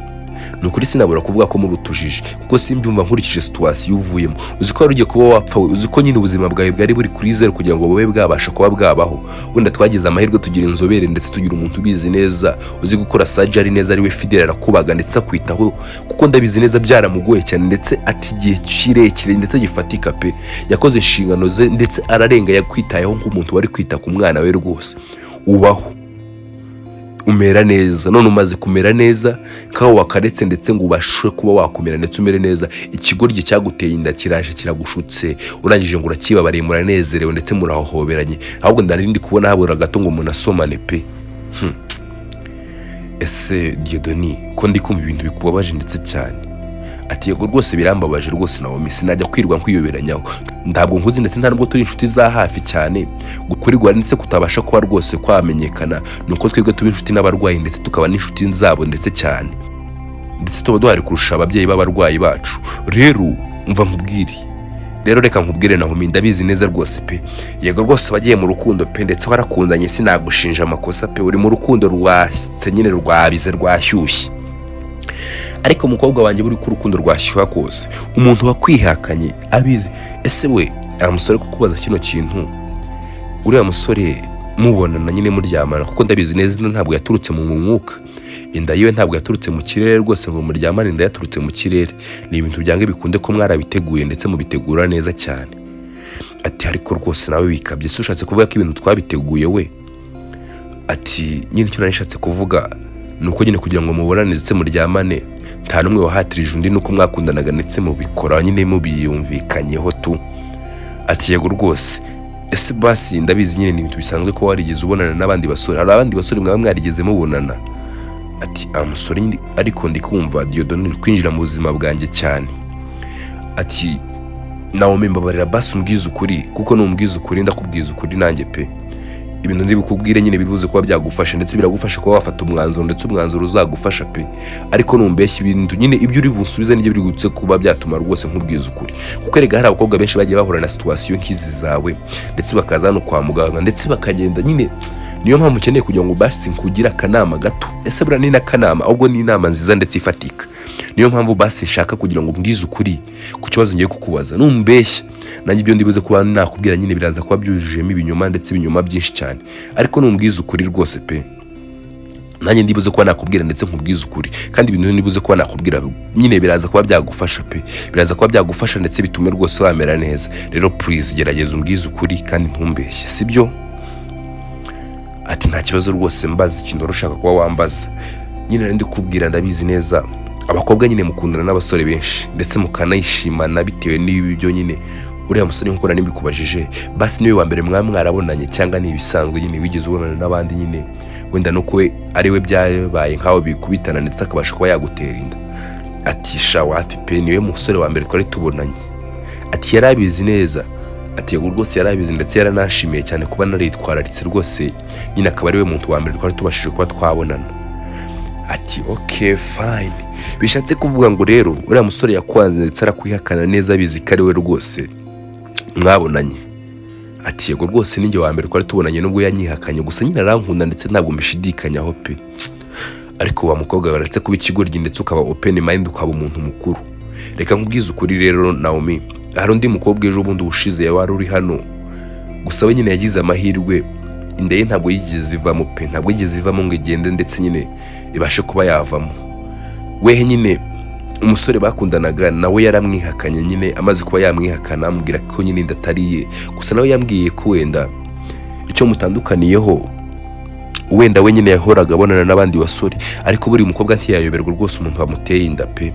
Ni ukuri sinabura kuvuga ko muri utujiji, kuko simbyumva nkurikije situation uvuyemo. Uzi ko wari ugiye kuba wapfa we? Uzi ko nyine ubuzima bwawe bwari buri kuri zeru kugira ngo bube bwabasha kuba bwabaho? Wenda twagize amahirwe tugira inzobere ndetse tugira umuntu ubizi neza, uzi gukora surgery neza, ari we Fidel, arakubaga ndetse akwitaho, kuko ndabizi neza byaramugoye cyane, ndetse ati igihe kirekire ndetse gifatika pe. Yakoze inshingano ze ndetse ararenga, yakwitayeho nk'umuntu wari kwita ku mwana we rwose. Ubaho umera neza, none umaze kumera neza nkaho wakaretse ndetse ngo ubashe kuba wakomera ndetse umere neza, ikigoryi cyaguteye inda kiraje kiragushutse, urangije ngo urakibabariye, muranezerewe ndetse murahoberanye, ahubwo ndari ndi kubona habura gato ngo munasomane pe. Ese Dieudonné, ko ndi kumva ibintu bikubabaje ndetse cyane?" Ati: "Yego rwose birambabaje rwose Naomi, sinajya kwirwa nkwiyoberanyaho, ntabwo nkuzi ndetse nta nubwo turi inshuti za hafi cyane. Gukurirwa ndetse kutabasha kuba rwose kwamenyekana ni uko twebwe tuba inshuti n'abarwayi ndetse tukaba n'inshuti zabo ndetse cyane, ndetse tuba duhari kurusha ababyeyi b'abarwayi bacu. Rero mva nkubwire, rero reka nkubwire Naomi, ndabizi neza rwose pe. Yego rwose wagiye mu rukundo pe, ndetse warakundanye, sinagushinja amakosa pe, uri mu rukundo rwase nyine, rwabize, rwashyushye. Ariko umukobwa wanjye, buri ko urukundo rwashyuha kose, umuntu wakwihakanye abizi, ese we musore kukubaza kino kintu, uriya musore mubonana nyine muryamana, kuko ndabizi neza inda ntabwo yaturutse mu mwuka, inda yiwe ntabwo yaturutse mu kirere rwose ngo muryamane inda yaturutse mu kirere, ni ibintu byanga bikunde ko mwarabiteguye ndetse mubitegura neza cyane." Ati: "Ariko rwose nawe bikabye, se ushatse kuvuga ko ibintu twabiteguye we?" Ati: "Nyine icyo nari nishatse kuvuga ni uko nyine kugira ngo mubonane ndetse muryamane, nta n'umwe wahatirije undi, nuko mwakundanaga ndetse mubikora nyine mubiyumvikanyeho tu." Ati: "Yego rwose. Ese basi ndabizi nyine ni ibintu bisanzwe ko warigeze ubonana n'abandi basore, hari abandi basore mwaba mwarigeze mubonana?" Ati: "Amusore nyine, ariko ndi kumva Dieudonné uri kwinjira mu buzima bwanjye cyane." Ati: "Naomi, mbabarira basi umbwize ukuri, kuko numbwiza ukuri ndakubwiza ukuri nanjye pe. Ibintu ndibukubwire nyine biribuze kuba byagufasha ndetse biragufasha kuba wafata umwanzuro, ndetse umwanzuro uzagufasha pe. Ariko numbeshya, ibintu nyine ibyo uri busubize nibyo biri buze kuba byatuma rwose nkubwiza ukuri, kuko erega hari abakobwa benshi bagiye bahura na situation nk'izi zawe ndetse bakaza hano kwa muganga ndetse bakagenda nyine. Niyo mpamvu ukeneye kugira ngo basi nkugire akanama gato. Ese buriya ni n'akanama, ahubwo ni inama nziza ndetse ifatika. Niyo mpamvu basi nshaka kugira ngo mbwize ukuri ku kibazo ngiye kukubaza. Numbeshya, nanjye ibyo ndibuze kuba nakubwira nyine biraza kuba byujujemo ibinyoma ndetse ibinyoma byinshi cyane. Ariko numbwiza ukuri rwose pe, nanjye ndibuze kuba nakubwira ndetse nkubwize ukuri, kandi ibintu ndibuze kuba nakubwira nyine biraza kuba byagufasha pe, biraza kuba byagufasha ndetse bitume rwose wamera neza. Rero please gerageza umbwize ukuri kandi ntumbeshye, sibyo?" Ati: "Nta kibazo rwose, mbaza ikintu wari ushaka kuba wambaza." "Nyine nari ndikubwira, ndabizi neza abakobwa nyine mukundana n'abasore benshi ndetse mukanayishimana bitewe n'ibyo nyine. Uriya musore nk'uko nari mbikubajije, basi niwe wa mbere mwaba mwarabonanye, cyangwa ni ibisanzwe nyine wigeze ubonana n'abandi nyine, wenda nuko we ari we byabaye nk'aho bikubitana ndetse akabasha kuba yagutera inda?" Ati: "Sha wapi pe, niwe musore wa mbere twari tubonanye." Ati: "Yari abizi neza?" Ati: "Yego rwose yari abizi, ndetse yaranashimiye cyane kuba naritwararitse rwose nyine, akaba ari we muntu wa mbere twari tubashije kuba twabonana." Ati: "Okay, fine. Bishatse kuvuga ngo rero uriya musore yakwanze ndetse arakwihakana neza abizi ko ari we rwose mwabonanye?" Ati: "Yego rwose, ninjye wa mbere twari tubonanye nubwo yanyihakanye, gusa nyine arankunda ndetse ntabwo mbishidikanyaho pe. Ariko wa mukobwa, baretse kuba ikigoryi ndetse ukaba open mind, ukaba umuntu mukuru. Reka nkubwize ukuri rero Naomi, hari undi mukobwa ejo bundi ubushize wari uri hano, gusa we nyine yagize amahirwe, inda ye ntabwo yigeze ivamo pe, ntabwo yigeze ivamo ngo igende ndetse nyine ibashe kuba yavamo. Wehe nyine umusore bakundanaga nawe yaramwihakanye nyine, amaze kuba yamwihakana amubwira ko nyine inda atari iye. Gusa nawe yambwiye ko wenda icyo mutandukaniyeho, wenda we nyine yahoraga abonana n'abandi basore, ariko buriya umukobwa ntiyayoberwa rwose umuntu wamuteye inda pe,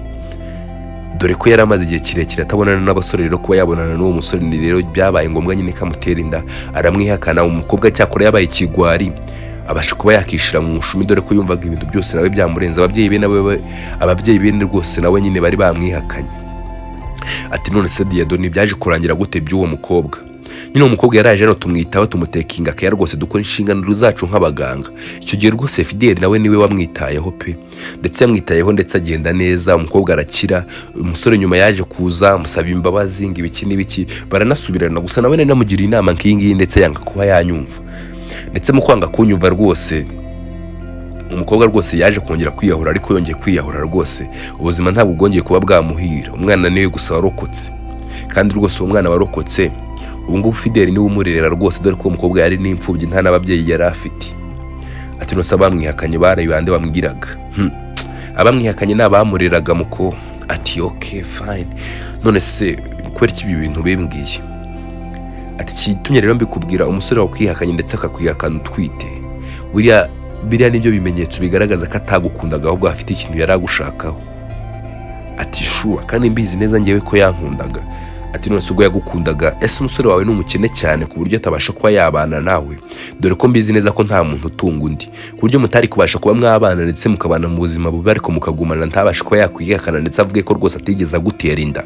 dore ko yari amaze igihe kirekire atabonana n'abasore. Rero kuba yabonana n'uwo musore ni rero byabaye ngombwa nyine ko amutera inda, aramwihakana. Umukobwa cyakora yabaye ikigwari, abasha kuba yakishira mu mushumi, dore ko yumvaga ibintu byose nawe byamurenze. Ababyeyi be nawe, ababyeyi be rwose nawe nyine bari bamwihakanye." Ati: "None se Diyadoni, byaje kurangira gute by'uwo mukobwa?" Nyine uwo mukobwa yaraje hano, tumwitaho, tumutekinga care rwose, dukora inshingano zacu nk'abaganga. Icyo gihe rwose Fideli nawe niwe wamwitayeho pe, ndetse yamwitayeho ndetse agenda neza, umukobwa arakira. Umusore nyuma yaje kuza amusaba imbabazi ngo ibiki n'ibiki, baranasubirana. Gusa nawe nari namugiriye inama nk'iyi ngiyi ndetse yanga kuba yanyumva, ndetse mu kwanga kunyumva rwose umukobwa rwose yaje kongera kwiyahura. Ariko yongeye kwiyahura rwose, ubuzima ntabwo bwongeye kuba bwamuhira. Umwana niwe gusa warokotse, kandi rwose uwo mwana warokotse ubu ngubu Fideli niwe umurerera rwose, dore ko uwo mukobwa yari n'imfubyi, nta n'ababyeyi yari afite. Ati: "Nose abamwihakanye bari bande wambwiraga?" Abamwihakanye ni abamureraga muko. Ati: "Okay, fine. None se kubera iki ibyo bintu bimbwiye?" Ati: "Ikitumye rero mbikubwira, umusore wakwihakanye ndetse akakwihakana utwite, buriya biriya nibyo bimenyetso bigaragaza ko atagukundaga, ahubwo afite ikintu yari agushakaho." Ati: "Sure, kandi mbizi neza ngewe ko yankundaga." Ati: "None se ubwo yagukundaga, ese umusore wawe ni umukene cyane ku buryo atabasha kuba yabana nawe? Dore ko mbizi neza ko nta muntu utunga undi, ku buryo mutari kubasha kuba mwabana ndetse mukabana mu buzima bubi, ariko mukagumana, ntabashe kuba yakwihakana ndetse avuge ko rwose atigeze agutera inda."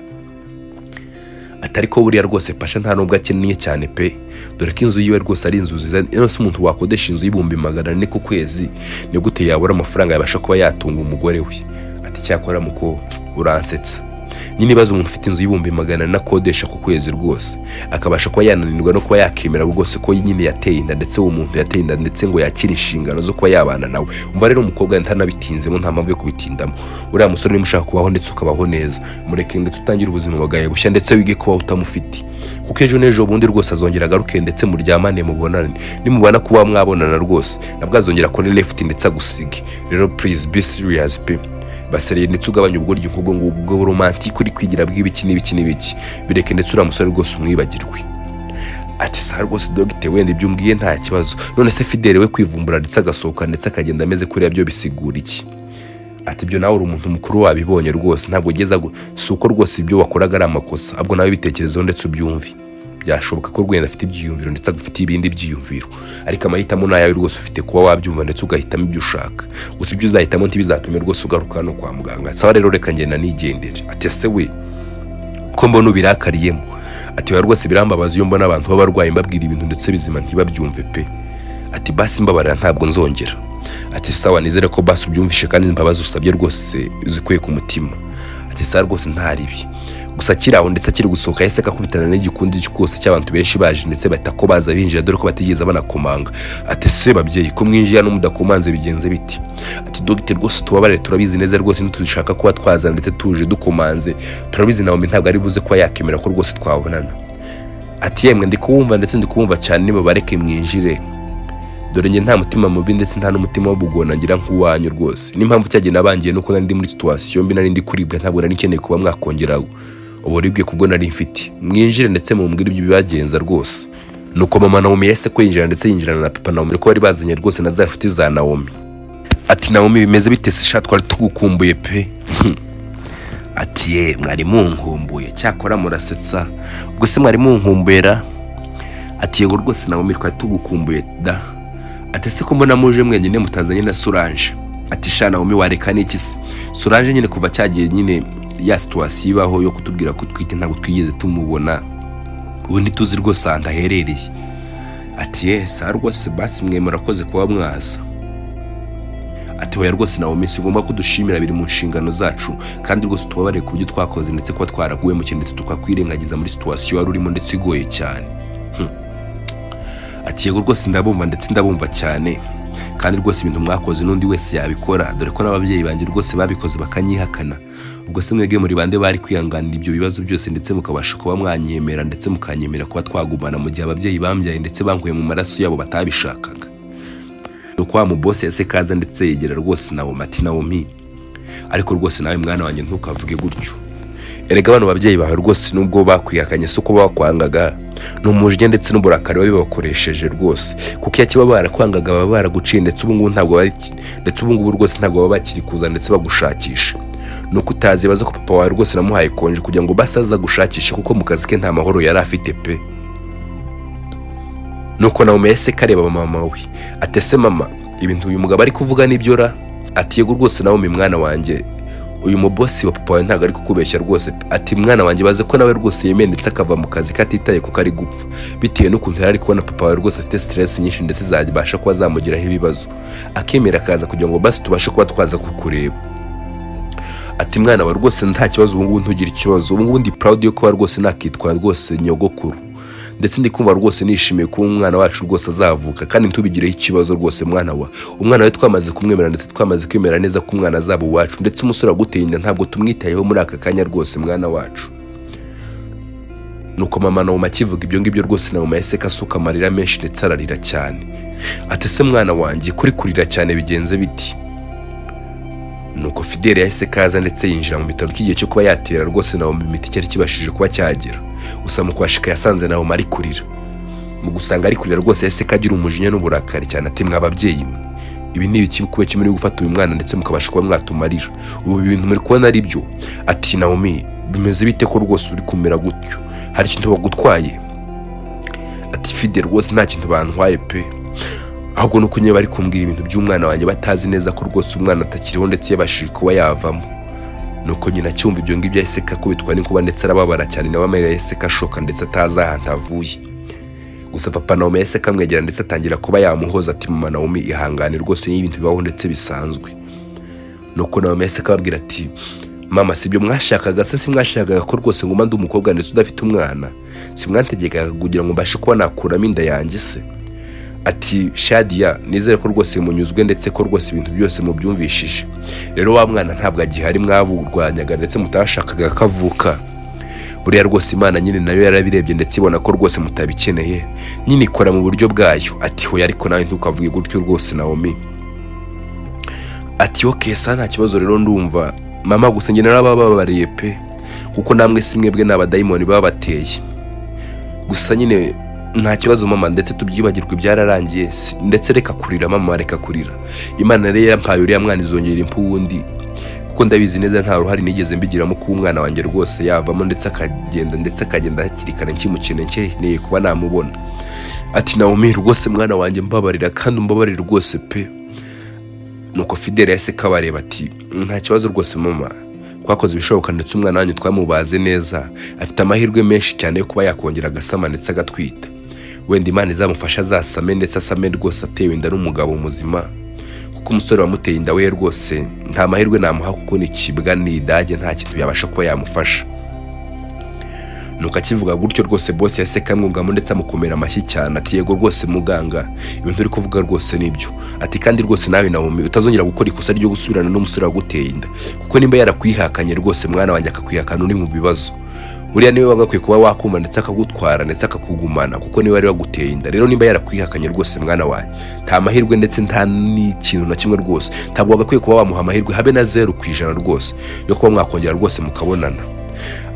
Atari ko buriya rwose Pasha nta nubwo akeneye cyane pe, dore ko inzu yiwe rwose ari inzu nziza. None se umuntu wakodesha inzu y'400,000 ku kwezi, ni gute yabura amafaranga yabasha kuba yatunga umugore we? Ati: "Cyakora muko uransetsa nyine. Ibaze umuntu ufite inzu y'400,000 akodesha ku kwezi rwose, akabasha kuba yananirwa no kuba yakemera rwose ko nyine yateye inda, ndetse uwo muntu yateye inda ndetse ngo yakire inshingano zo kuba yabana nawe." Umva rero umukobwa, ntanabitinzemo, nta mpamvu yo kubitindamo, uriya musore niba ushaka kubaho ndetse ukabaho neza, mureke ndetse utangire ubuzima bwawe bushya, ndetse wige kubaho utamufite, kuko ejo n'ejo bundi rwose azongera agaruke ndetse muryamane, mubonane. Nimubana kuba mwabonana rwose, nabwo azongera akore left ndetse agusige. Rero please be serious pe, ba serious ndetse ugabanya ubugoryi nk'ubwo ngubwo romantique uri kwigira bw'ibiki n'ibiki n'ibiki, bireke ndetse uriya musore rwose umwibagirwe. Ati: "Sawa rwose dogite, wenda ibyo umbwiye nta kibazo. None se Fidele we kwivumbura ndetse agasohoka ndetse akagenda ameze kuriya, byo bisigura iki?" Ati: "Ibyo nawe uri umuntu mukuru wabibonye rwose, ntabwo ugeza si uko rwose ibyo wakoraga ari amakosa, ahubwo nawe bitekerezeho ndetse ubyumve. Byashoboka ko rwenda afite ibyiyumviro ndetse agufitiye ibindi byiyumviro, ariko amahitamo ni ayawe rwose, ufite kuba wabyumva ndetse ugahitamo ibyo ushaka. Gusa ibyo uzahitamo ntibizatume rwose ugaruka hano kwa muganga. Sawa rero, reka ngenda nigendere." Ati: "Ese we ko mbona ubirakariyemo?" Ati: "Oya rwose, birambabaza iyo mbona abantu b'abarwayi mbabwira ibintu ndetse bizima ntibabyumve pe." Ati: "Basi mbabarira, ntabwo nzongera." Ati: "Sawa, nizere ko basi ubyumvishe kandi imbabazi usabye rwose zikuye ku mutima." Ati: "Sawa rwose, nta ribi." Gusa akiri aho ndetse akiri gusohoka, yahise akakubitana n'igikundi rwose cy'abantu benshi baje ndetse bahita ko baza binjira, dore ko batigeze banakomanga. Ati: "Se babyeyi, ko mwinjiye hano mudakomanze, bigenze biti?" Ati: "Dogiteri rwose tubabarire, turabizi neza rwose ntitushaka kuba twazana ndetse tuje dukomanze, turabizi nawe ntabwo ari buze kuba yakemera ko rwose twabonana." Ati: "Yemwe, ndi kuwumva ndetse ndi kubumva cyane, nibabareke mwinjire. Dore njye nta mutima mubi ndetse nta n'umutima w'ubugona ngira nk'uwanyu rwose. N'impamvu cyagiye nabangiye nuko nari ndi muri situation mbi, nari ndi kuribwa, ntabwo nari nkeneye kuba mwakongera uburibwe kubwo nari mfite. Mwinjire ndetse mumbwire ibyo bibagenza rwose." Nuko mama Naomi yahise kwinjira ndetse yinjirana na papa Naomi, ko bari bazanye rwose na za nshuti za Naomi. Ati: "Naomi, bimeze bite se sha? Twari tugukumbuye pe." Ati: "Ye, mwari munkumbuye? Cyakora murasetsa. Ubwo se mwari munkumbuye ra?" Ati: "Yego rwose Naomi, twari tugukumbuye da." Ati: "Ese ko mbona muje mwenyine mutazanye na Solange?" Ati: "Sha Naomi, wareka n'iki se? Solange nyine kuva cyagiye nyine ya situation ibaho yo kutubwira ko twite, ntabwo twigeze tumubona, ubu ntituzi rwose ahantu aherereye." Ati: "Ye, sawa rwose, basi mwe murakoze kuba mwaza." Ati: "Hoya rwose Naomi, si ngombwa ko dushimira, biri mu nshingano zacu, kandi rwose tubabarire ku byo twakoze ndetse kuba twaraguye mu kintu ndetse tukakwirengagiza muri situation wari urimo ndetse igoye cyane." Ati: "Yego rwose, ndabumva ndetse ndabumva cyane, kandi rwose ibintu mwakoze n'undi wese yabikora, dore ko n'ababyeyi banjye rwose babikoze bakanyihakana. Ubwo se mwebwe muri bande bari kwihanganira ibyo bibazo byose ndetse mukabasha kuba mwanyemera, ndetse mukanyemera kuba twagumana mu gihe ababyeyi bambyaye ndetse bankuye mu maraso yabo batabishakaga?" Nuko wa mubosi yase kaza ndetse yegera rwose Nawomi, ati: "Nawomi, ariko rwose nawe mwana wanjye ntukavuge gutyo. Erega bano babyeyi bawe rwose nubwo bakwihakanye si uko bakwangaga, ni umujinya ndetse n'uburakari babibakoresheje rwose, kuko iyo kiba barakwangaga baba baraguciye, ndetse ubu ngubu ntabwo bari, ndetse ubu ngubu rwose ntabwo baba bakiri kuza ndetse bagushakisha. Ni uko utazi baza ko papa wawe rwose namuhaye konje kugira ngo basi aza gushakisha, kuko mu kazi ke nta mahoro yari afite pe." Nuko Nawomi yahise kareba mama we, ati: "Ese mama, ibintu uyu mugabo ari kuvuga nibyo ra?" Ati: "Yego rwose Nawomi mwana wanjye, uyu mubosi wa papa wawe ntabwo ari kukubeshya rwose." Ati: "Mwana wanjye, baze ko nawe rwose yemeye ndetse akava mu kazi katitaye kuko ari gupfa, bitewe n'ukuntu yari ari kubona papa wawe rwose afite stress nyinshi ndetse zabasha kuba zamugiraho ibibazo, akemera akaza kugira ngo basi tubashe kuba twaza kukureba." Ati: "Mwana wawe rwose nta kibazo, ubu ngubu ntugire ikibazo, ubu ngubu ndi proud yo kuba rwose nakitwara rwose nyogokuru, ndetse ndi kumva rwose nishimiye kuba umwana wacu rwose azavuka, kandi ntubigireho ikibazo rwose mwana wa. Umwana we twamaze kumwemera, ndetse twamaze kwemera neza ko umwana azaba uwacu, ndetse umusore waguteye inda ntabwo tumwitayeho muri aka kanya rwose mwana wacu." Nuko mama Nawomi akivuga ibyo ngibyo rwose, Nawomi yahise asuka amarira menshi ndetse ararira cyane. Ati: "Ese mwana wanjye, kuri kurira cyane bigenze biti?" Nuko Fidele yahise kaza ndetse yinjira mu bitaro cy'igihe cyo kuba yatera rwose Nawomi imiti cyari kibashije kuba cyagera. Gusa mu kwashika yasanze Nawomi ari kurira. Mu gusanga ari kurira rwose yahise kagira umujinya n'uburakari cyane, ati: "Mwa babyeyi mwe, ibi ni ibiki kuba kimwe gufata uyu mwana ndetse mukabasha kuba mwatumarira ubu? Ibintu muri kubona ari byo?" Ati: "Nawomi, bimeze bite ko rwose uri kumera gutyo? Hari ikintu bagutwaye?" Ati: "Fide, rwose nta kintu bantwaye pe, ahubwo nuko nyine bari kumbwira ibintu by'umwana wanjye batazi neza ko rwose umwana atakiriho ndetse yabashije kuba yavamo." Nuko nyina acyumva ibyo ngibyo yahise akubitwa n'inkuba ndetse arababara cyane, nawe amarira yahise ashoka ndetse atazi ahantu avuye. Gusa papa Nawomi yahise akamwegera ndetse atangira kuba yamuhoza, ati: "Mama Nawomi, ihangane rwose, ni ibintu bibaho ndetse bisanzwe." Nuko Nawomi yahise akababwira ati: "Mama, si ibyo mwashakaga se? Si mwashakaga ko rwose nguma ndi umukobwa ndetse udafite umwana? Si mwantegekaga kugira ngo mbashe kuba nakuramo inda yanjye se?" Ati: "Shadiya, nizere ko rwose munyuzwe ndetse ko rwose ibintu byose mubyumvishije. Rero wa mwana ntabwo agihari mwaburwanyaga ndetse mutashakaga ko avuka. Buriya rwose Imana nyine nayo yarabirebye ndetse ibona ko rwose mutabikeneye, nyine ikora mu buryo bwayo." Ati: "Hoya, ariko nawe ntukavuge gutyo rwose Nawomi." Ati: "Okay, sa nta kibazo rero, ndumva mama, gusa njye narabababariye pe, kuko namwe si mwebwe, ni abadayimoni babateye. Gusa nyine nta kibazo mama, ndetse tubyibagirwe, byararangiye. Ndetse reka kurira mama, reka kurira. Imana rero yampaye uriya mwana izongera impu wundi, kuko ndabizi neza nta ruhare nigeze mbigiramo kuba umwana wanjye rwose yavamo ndetse akagenda hakiri kare nkimukeneye, nkeneye kuba namubona." Ati: "Nawomi, rwose mwana wanjye, mbabarira kandi umbabarire rwose pe." Nuko Fidele yahise kabareba, ati: "Nta kibazo rwose mama, twakoze ibishoboka ndetse umwana wanyu twamubaze neza, afite amahirwe menshi cyane yo kuba yakongera agasama ndetse agatwita. Wenda Imana izamufasha azasame, ndetse asame rwose atewe inda n'umugabo muzima, kuko umusore wamuteye inda we rwose nta mahirwe namuha, kuko ni ikibwa, ni idage, nta kintu yabasha kuba yamufasha." Nuko akivuga gutyo rwose boss yahise kamwungamo ndetse amukomera amashyi cyane, ati: "Yego rwose muganga, ibintu uri kuvuga rwose nibyo." Ati: "Kandi rwose nawe Nawomi, utazongera gukora ikosa ryo gusubirana n'umusore waguteye inda, kuko nimba yarakwihakanye rwose mwana wanjye, akakwihakana uri mu bibazo, buriya niwe wagakwiye kuba wakuma ndetse akagutwara ndetse akakugumana, kuko niwe wari waguteye inda. Rero nimba yarakwihakanye rwose mwana wanjye, nta mahirwe ndetse nta n'ikintu na kimwe rwose, ntabwo wagakwiye kuba wamuha amahirwe habe na 0% rwose yo kuba mwakongera rwose mukabonana."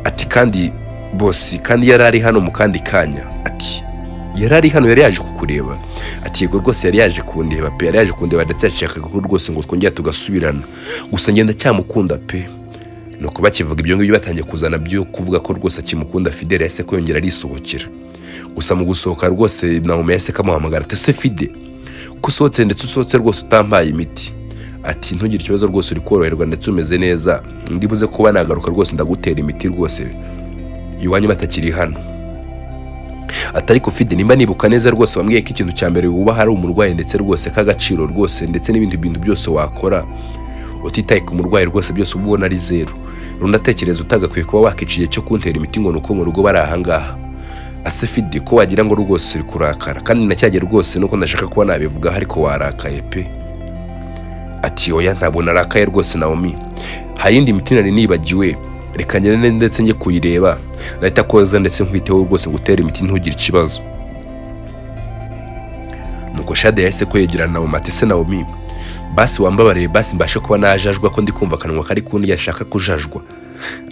Ati: "Kandi boss, kandi yari ari hano mu kandi kanya." Ati: "Yari ari hano, yari yaje kukureba?" Ati: "Yego rwose, yari yaje kundeba pe, yari yaje kundeba ndetse yashakaga ko rwose ngo twongere tugasubirana, gusa ngenda cyamukunda pe." Nuko bakivuga ibyo ngibyo, batangiye kuzana byo kuvuga ko rwose akimukunda, Fidele yahise ko yongera arisohokera. Gusa mu gusohoka rwose Nawomi yahise kamuhamagara, ati: "Ese Fide, ko usohotse ndetse usohotse rwose utampaye imiti?" Ati: "Ntugire ikibazo rwose, uri koroherwa ndetse umeze neza, ndibuze kuba nagaruka rwose ndagutera imiti rwose iwanyu batakiri hano." Ati: "Ariko Fide, nimba nibuka neza rwose wambwiye ko ikintu cya mbere wubaha ari umurwayi, ndetse rwose k'agaciro rwose, ndetse n'ibindi bintu byose wakora utitaye ku murwayi rwose byose uba ubona ari zeru. Rero ndatekereza utagakwiye kuba wakica igihe cyo kuntera imiti ngo ni uko mu rugo bari ahangaha." Ase Fidi, ko wagira ngo rwose uri kurakara, kandi nacyagera rwose nuko ndashaka kuba nabivugaho, ariko warakaye pe. Ati: "Oya, ntabwo narakaye rwose Naomi. Hari indi miti nari nibagiwe, reka ngende ndetse njye kuyireba, ndahita koza ndetse nkwiteho rwose, gutera imiti, ntugire ikibazo." Nuko Shade yahise ko yegerana Naomi, ati: "Se Naomi, basi wambabariye, basi mbashe kuba najajwa, ko ndi kumva akanwa kari kundi yashaka kujajwa."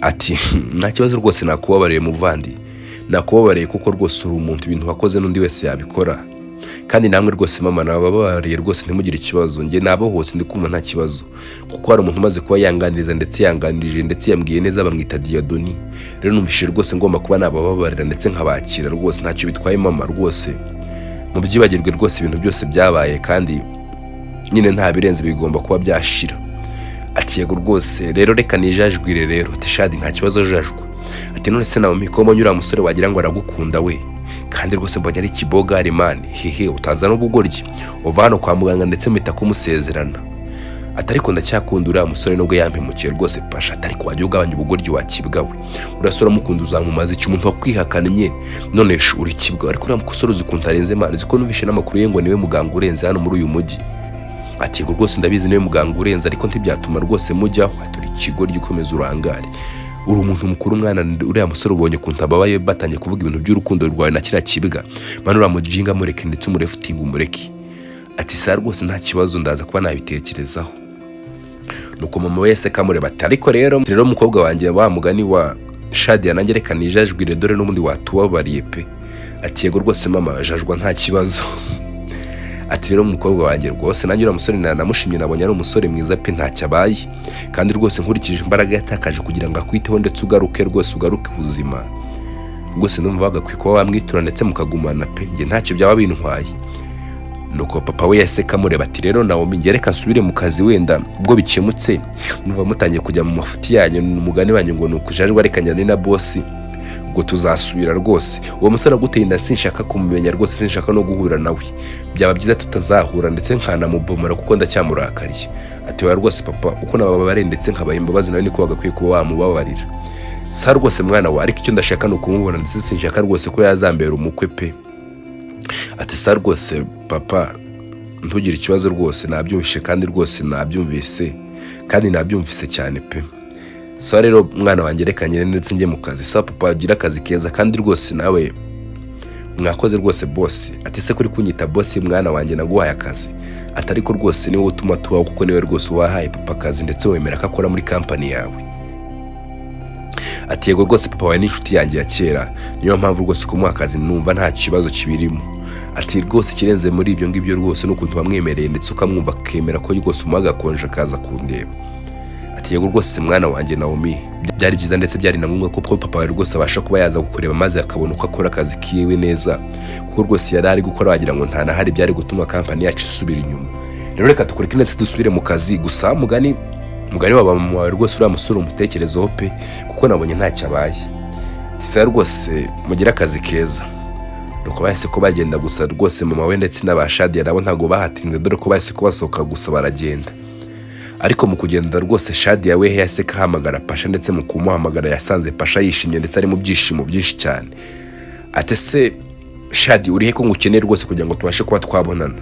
Ati: "Nta kibazo rwose, nakubabariye muvandi, nakubabariye kuko rwose uri umuntu, ibintu wakoze n'undi wese yabikora. Kandi namwe rwose mama, nabababariye rwose, ntimugire ikibazo. Njye nabohose, ndi kumva nta kibazo, kuko hari umuntu umaze kuba yanganiriza ndetse yanganirije ndetse yambwiye neza, bamwita Diyadoni. Rero numvise rwose ngomba kuba nabababarira ndetse nkabakira rwose. Ntacyo bitwaye mama, rwose mubyibagirwe rwose ibintu byose byabaye, kandi nyine nta birenze, bigomba kuba byashira." Ati: "Yego rwose, rero reka nijajwire rero." Ati: "Shadi, nta kibazo, jajwa." Ati: "None se nawe ko mbonye uriya musore wagira ngo aragukunda we, kandi rwose mbonye ari ikibogari man, hehe utaza n'ubugoryi uva hano kwa muganga ndetse mpita kumusezerana." Ati: "Ariko ndacyakunda uriya musore nubwo yampemukiye rwose, Pasha." Ati: "Ariko wajya ugabanya ubugoryi wakibwa we, urasura mukunda uzamumaza iki, umuntu wakwihakanye? None uri kibwa, ariko uriya musore uzi ukuntu arenze man? Uzi ko numvishe n'amakuru ye ngo niwe muganga urenze hano muri uyu mujyi?" Ati: "Yego rwose, ndabizi niwe muganga urenze, ariko ntibyatuma rwose mujyaho." Ati: "Uri ikigoryi, ukomeza urangare, uri umuntu mukuru mwana. Uriya musore ubonye ukuntu ababaye batangiye kuvuga ibintu by'urukundo rwawe na kiriya kibwa man? Uriya mujinga mureke ndetse umurefutinga umureke." Ati: "Sa rwose nta kibazo, ndaza kuba nabitekerezaho." Nuko mama wese kamureba, ati: "Ariko rero umukobwa wanjye, wa mugani wa Shadia, nanjye reka nijajwire, dore n'ubundi watubabariye pe." Ati: "Yego rwose mama, jajwa nta kibazo." Ati: "Rero umukobwa wanjye, rwose nanjye uriya musore namushimye, nabonye ari umusore mwiza pe, ntacyo abaye. Kandi rwose nkurikije imbaraga yatakaje kugira ngo akwiteho ndetse ugaruke rwose, ugaruke ubuzima, rwose ndumva bagakwiye kuba wamwitura ndetse mukagumana pe, njye ntacyo byaba bintwaye." Nuko papa we yahise kamureba, ati: "Rero Naomi, njye reka nsubire mu kazi, wenda ubwo bikemutse muva mutangiye kujya mu mafuti yanyu, umugani wanyu ngo ni ukujajwa, reka njyane na bosi, ubwo tuzasubira rwose. Uwo musore aguteye inda sinshaka kumumenya rwose, sinshaka no guhura nawe, byaba byiza tutazahura ndetse nkanamubomora kuko ndacyamurakariye." Ati: "Oya rwose papa, uko nabababariye ndetse nkabaha imbabazi, nawe niko bagakwiye kuba wamubabarira." "Sa rwose mwana wa, ariko icyo ndashaka ni ukumubona, ndetse sinshaka rwose ko yazambera umukwe pe." Ati: "Sa rwose papa, ntugire ikibazo rwose, nabyumvise, kandi rwose nabyumvise, kandi nabyumvise cyane pe. Sa rero mwana wanjye, reka ngende ndetse njye mu kazi." "Sa papa, agira akazi keza, kandi rwose nawe mwakoze rwose bosi." Ati: "Se kuri kunyita bosi mwana wanjye, naguhaye akazi?" Ati: "Ariko rwose niwe utuma tubaho, kuko niwe rwose wahaye papa akazi ndetse wemera ko akora muri kampani yawe." Ati: "Yego rwose, papa wawe ni inshuti yanjye ya kera, niyo mpamvu rwose kumuha akazi numva nta kibazo kibirimo." Ati: "Rwose ikirenze muri ibyo ngibyo rwose ni ukuntu wamwemereye ndetse ukamwumva, akemera ko rwose umuha agakonje akaza kundeba." Ati: "Yego rwose mwana wanjye Naomi, byari byiza ndetse byari na ngombwa ko papa wawe rwose abasha kuba yaza kukureba, maze akabona uko akora akazi kiwe neza, kuko rwose yari ari gukora wagira ngo nta nahari, byari gutuma kampani yacu isubira inyuma. Rero reka tukureke ndetse dusubire mu kazi. Gusa mugani wa mama wawe rwose, uriya musore umutekerezeho pe, kuko nabonye ntacyo abaye. Tisa rwose, mugire akazi keza." Nuko bahise ko bagenda gusa rwose, mama we ndetse n'abashadiya nabo ntabwo bahatinze, dore ko bahise ko basohoka gusa baragenda. Ariko mu kugenda rwose, Shadiya we yahise ahamagara Pasha, ndetse mu kumuhamagara yasanze Pasha yishimye ndetse ari mu byishimo byinshi cyane. Ati: "Se Shadi, urihe ko ngukeneye rwose kugira ngo tubashe kuba twabonana?"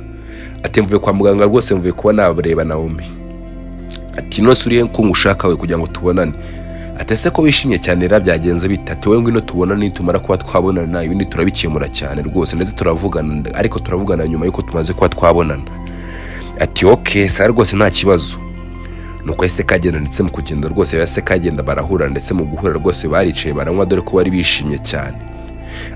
Ati: "Mvuye kwa muganga rwose, mvuye kuba nabareba Naomi." Ati: "None se urihe ko ngushaka we kugira ngo tubonane?" Ati: "Ese ko wishimye cyane rero byagenze bite?" Ati: "Wowe ngwino tubonane, nitumara kuba twabonana ibindi turabikemura cyane rwose, ndetse turavugana, ariko turavugana nyuma y'uko tumaze kuba twabonana." Ati: "Okay, sa rwose nta kibazo." Nuko yahise kagenda, ndetse mu kugenda rwose yahise kagenda barahura, ndetse mu guhura rwose baricaye baranywa, dore ko bari bishimye cyane.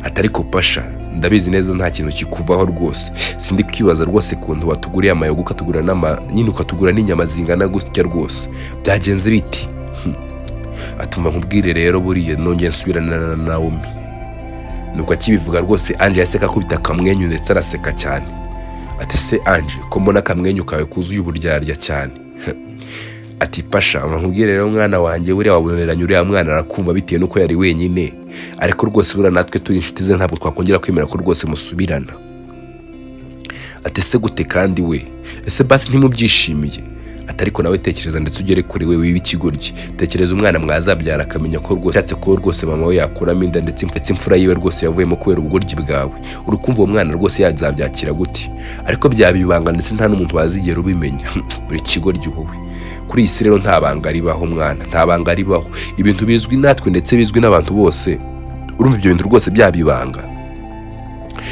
Ati: "Ariko Pasha, ndabizi neza nta kintu kikuvaho rwose, sindi kwibaza rwose ukuntu watuguriye amayoga, ukatugura n'ama nyine, ukatugura n'inyama zingana gutya, rwose byagenze biti?" Atuma nkubwire rero, buriya nongeye nsubirana na Naomi. Nuko akibivuga rwose, Ange yaseka akubita akamwenyu ndetse araseka cyane. Ati: "Se Ange, ko mbona akamwenyu kawe kuzuye uburyarya cyane?" Ati: "Pasha, nkubwire rero mwana wanjye, buriya waboneranye uriya mwana arakumva bitewe n'uko yari wenyine, ariko rwose buriya natwe turi inshuti ze ntabwo twakongera kwemera ko rwose musubirana." Ati: "Ese gute kandi we? Ese basi ntimubyishimiye?" Ati: "Rwose ntabwo tubyishimiye pe." Ati: "Ariko nawe tekereza ndetse ugere kuri we, wiba ikigoryi. Tekereza umwana mwazabyara akamenya ko rwose ashatse ko rwose mama we yakuramo inda, ndetse imfura yiwe rwose yavuyemo kubera ubugoryi bwawe. Uri kumva uwo mwana rwose yazabyakira gute? Ariko byaba ibanga, ndetse nta n'umuntu wazigera ubimenya. Uri ikigoryi wowe." Kuri iyi si rero nta banga ribaho mwana, nta banga ribaho. Ibintu bizwi natwe ndetse bizwi n'abantu bose, urumva ibyo bintu rwose byaba ibanga?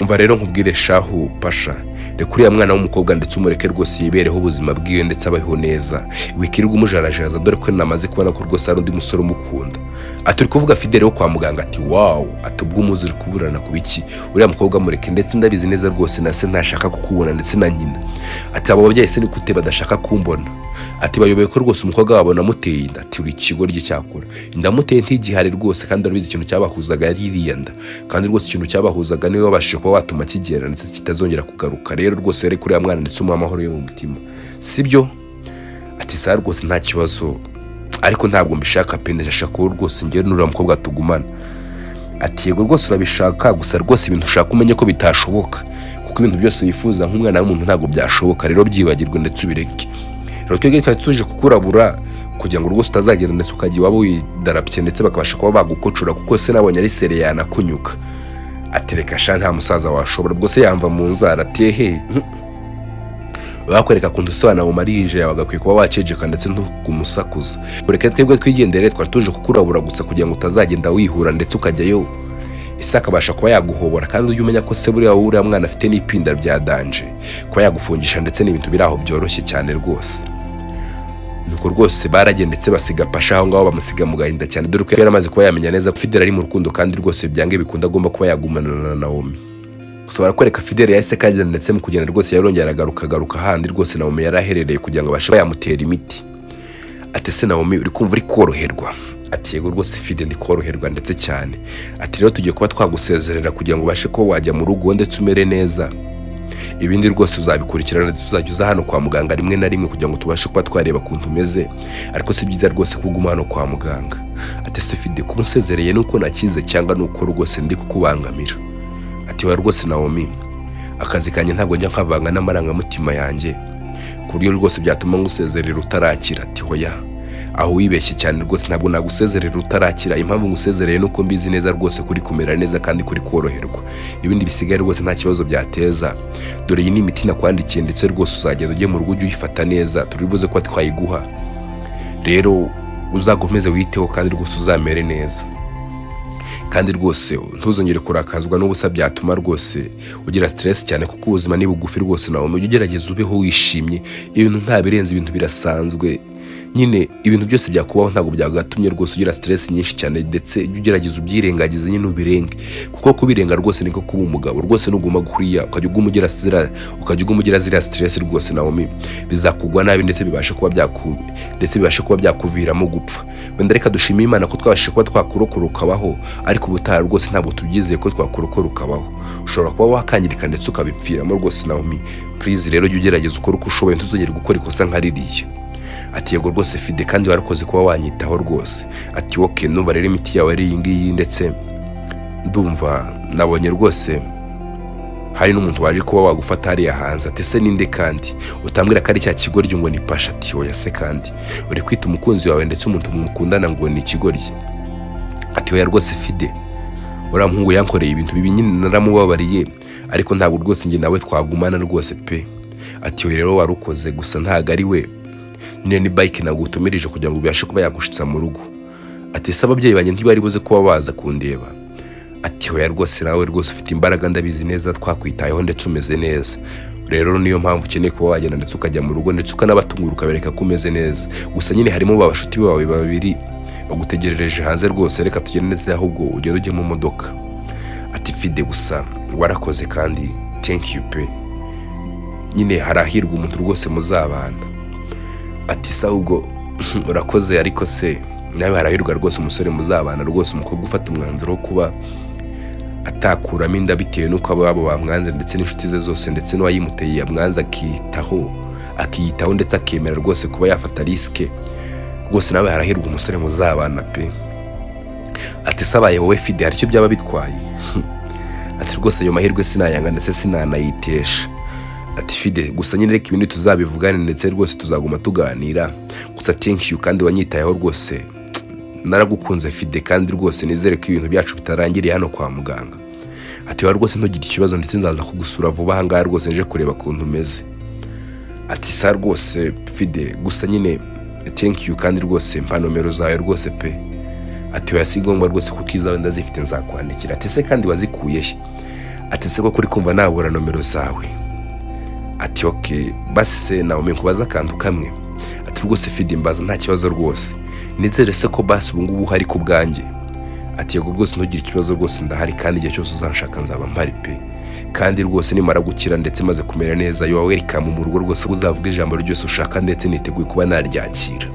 Umva rero nkubwire shahu Pasha, reka uriya mwana w'umukobwa ndetse umureke rwose yibereho ubuzima bwiwe ndetse abeho neza, wikirirwa umujarajaza, dore ko namaze kubona ko rwose hari undi musore umukunda. Ati: "Uri kuvuga Fidele wo kwa muganga?" Ati: "Wow." Ati: "Ubwo umuzi uri kuburana ku biki? Uriya mukobwa mureke, ndetse ndabizi neza rwose na se ntashaka kukubona ndetse na nyina." Ati: "Abo babyeyi se ni gute badashaka kumbona?" Ati: "Bayobewe ko rwose umukobwa wabo namuteye inda." Ati: "Uri ikigoryi cyakora. Inda muteye ntigihari rwose, kandi urabizi ikintu cyabahuzaga yari iriya nda, kandi rwose ikintu cyabahuzaga niwe wabashije kuba watuma kigera ndetse kitazongera kugaruka. Rero rwose reka uriya mwana ndetse umuhe amahoro yo mu mutima, sibyo?" Ati: "Sawa rwose, nta kibazo, ariko ntabwo mbishaka pe. Ndashaka ko rwose ngewe n'uriya mukobwa tugumana." Ati: "Yego rwose urabishaka, gusa rwose ibintu ushaka umenye ko bitashoboka, kuko ibintu byose wifuza nk'umwana w'umuntu ntabwo byashoboka. Rero byibagirwe ndetse ubireke. Rero twebwe twari tuje kukurabura kugira ngo rwose utazagenda ndetse ukajya iwabo widarapye, ndetse bakabasha kuba bagukocora, kuko se nabonye ari sere yanakunyuka." Atereka sha, nta musaza washobora ubwo se yamva mu nzara. Atehe bakwereka kuntu usobanura mu marije yawe, agakwiye kuba waceceka ndetse ntugumusakuza. Ureke twebwe twigendere, twari tuje kukurabura gusa kugira ngo utazagenda wihura ndetse ukajyayo ese akabasha kuba yaguhobora. Kandi ujye umenya ko se buriya uriya mwana afite n'ipinda bya danger, kuba yagufungisha ndetse n'ibintu biri aho byoroshye cyane rwose. Nuko rwose baragiye ndetse basiga Pasha aho ngaho, bamusiga mu gahinda cyane, dore ko yari amaze kuba yamenya neza ko Fidele ari mu rukundo, kandi rwose byange bikunda agomba kuba yagumana na Naomi. Gusa barakwereka Fidele yahise kagenda, ndetse mu kugenda rwose yarongera aragaruka, agaruka handi rwose Naomi yari aherereye kugira ngo abashe kuba yamutera imiti. Ati: "Ese Naomi, uri kumva uri koroherwa?" Ati: "Yego rwose Fide, ndi koroherwa ndetse cyane." Ati: "Rero tugiye kuba twagusezerera kugira ngo ubashe kuba wajya mu rugo ndetse umere neza. Ibindi rwose uzabikurikirana, ndetse uzajya uza hano kwa muganga rimwe na rimwe kugira ngo tubashe kuba twareba ukuntu umeze, ariko si byiza rwose ko uguma hano kwa muganga." Ati: "Ese Fide, kuba unsezereye nuko nakize cyangwa nuko rwose ndi kukubangamira?" Ati: "Oya rwose Naomi, akazi kanjye ntabwo njya nkavanga n'amarangamutima yanjye ku buryo rwose byatuma ngusezerera utarakira." Ati: "Hoya, aho wibeshye cyane rwose, ntabwo nagusezerera utarakira. Impamvu ngusezereye nuko mbizi neza rwose kuri kumera neza kandi kuri koroherwa. Ibindi bisigaye rwose nta kibazo byateza. Dore iyi ni imiti nakwandikiye, ndetse rwose uzagenda ujye mu rugo ujye uyifata neza, turi buze kuba twayiguha. Rero uzakomeze witeho kandi rwose uzamere neza, kandi rwose ntuzongere kurakazwa n'ubusa byatuma rwose ugira stress cyane, kuko ubuzima ni bugufi rwose. Nawe ujye ugerageza ubeho wishimye. Ibintu nta birenze, ibintu birasanzwe nyine. Ibintu byose byakubaho ntabwo byagatumye rwose ugira stress nyinshi cyane, ndetse ujye ugerageza ubyirengagize nyine, ubirenge, kuko kubirenga rwose niko kuba umugabo rwose. Nuguma kuriya ukajya uguma ugira ziriya stress rwose Naomi, bizakugwa nabi, ndetse bibashe kuba byakuviramo gupfa. Wenda reka dushime Imana ko twabashije kuba twakurokora ukabaho, ariko ubutaha rwose ntabwo tubyizeye ko twakurokora ukabaho. Ushobora kuba wakangirika ndetse ukabipfiramo rwose Naomi. Please rero, jya ugerageza ukore uko ushoboye, ntuzongere gukora ikosa nka ririya." Ati: "Yego rwose Fide, kandi warakoze kuba wanyitaho rwose." Ati: "Okay, numva rero imiti yawe ari iyi ngiyi, ndetse ndumva nabonye rwose hari n'umuntu waje kuba wagufata hariya hanze." Ati: "Ese ninde kandi? Utambwira ko ari cya kigoryi ngo ni Pasha?" Ati: "Oya se kandi, uri kwita umukunzi wawe ndetse umuntu mukundana ngo ni ikigoryi?" Ati: "Oya rwose Fide, uriya muhungu yankoreye ibintu bibi nyine, naramubabariye, ariko ntabwo rwose njye nawe twagumana rwose pe." Ati: "Oya rero warukoze, gusa ntabwo ari we nyine, ni bike nagutumirije kugira ngo ubashe kuba yagushitsa mu rugo." Ati: "Ese ababyeyi banjye ntibari buze kuba baza kundeba?" Ati: "Oya rwose, nawe rwose ufite imbaraga, ndabizi neza twakwitayeho ndetse umeze neza. Rero niyo mpamvu ukeneye kuba wagenda ndetse ukajya mu rugo, ndetse ukanabatungura ukabereka ko umeze neza. Gusa nyine harimo ba bashuti bawe babiri bagutegerereje hanze rwose. Reka tugende ndetse ahubwo ugende ujye mu modoka." Ati: "Fide, gusa warakoze kandi thank you pe. Nyine harahirwa umuntu rwose muzabana." Ati: "Se ahubwo urakoze, ariko se nawe harahirwa rwose umusore muzabana rwose. Umukobwa ufata umwanzuro wo kuba atakuramo inda bitewe n'uko ababo bamwanze, ndetse n'inshuti ze zose, ndetse n'uwayimuteye yamwanze, akiyitaho ndetse akemera rwose kuba yafata risk, rwose nawe harahirwa umusore muzabana pe." Ati: "Se abaye wowe Fide, hari icyo byaba bitwaye?" Ati: "Rwose ayo mahirwe sinayanga ndetse sinanayitesha." Ati: "Fide, gusa nyine reka ibindi tuzabivugane, ndetse rwose tuzaguma tuganira. Gusa thank you, kandi wanyitayeho rwose, naragukunze Fide, kandi rwose nizere ko ibintu byacu bitarangiriye hano kwa muganga." Ati: "Wa rwose ntugire ikibazo, ndetse nzaza kugusura vuba ahangaha rwose, nje kureba ukuntu umeze." Ati: "Sa rwose Fide, gusa nyine thank you, kandi rwose mpa nomero zawe rwose pe." Ati: "Oya, si ngombwa rwose, kuko izawe ndazifite, nzakwandikira." Ati: "Se kandi wazikuye he?" Ati: "Se ko uri kumva nabura nomero zawe?" Ati: "Okay, basi se nawe nkubaza akantu kamwe." Ati: "Rwose Fide, mbaza, nta kibazo rwose. Nizere se ko basi ubu ngubu uhari ku bwanjye?" Ati: "Yego rwose, ntugire ikibazo rwose, ndahari, kandi igihe cyose uzanshaka nzaba mpari pe. Kandi rwose nimara gukira ndetse maze kumera neza, you are welcome mu rugo rwose, uzavuga ijambo ryose ushaka, ndetse niteguye kuba naryakira."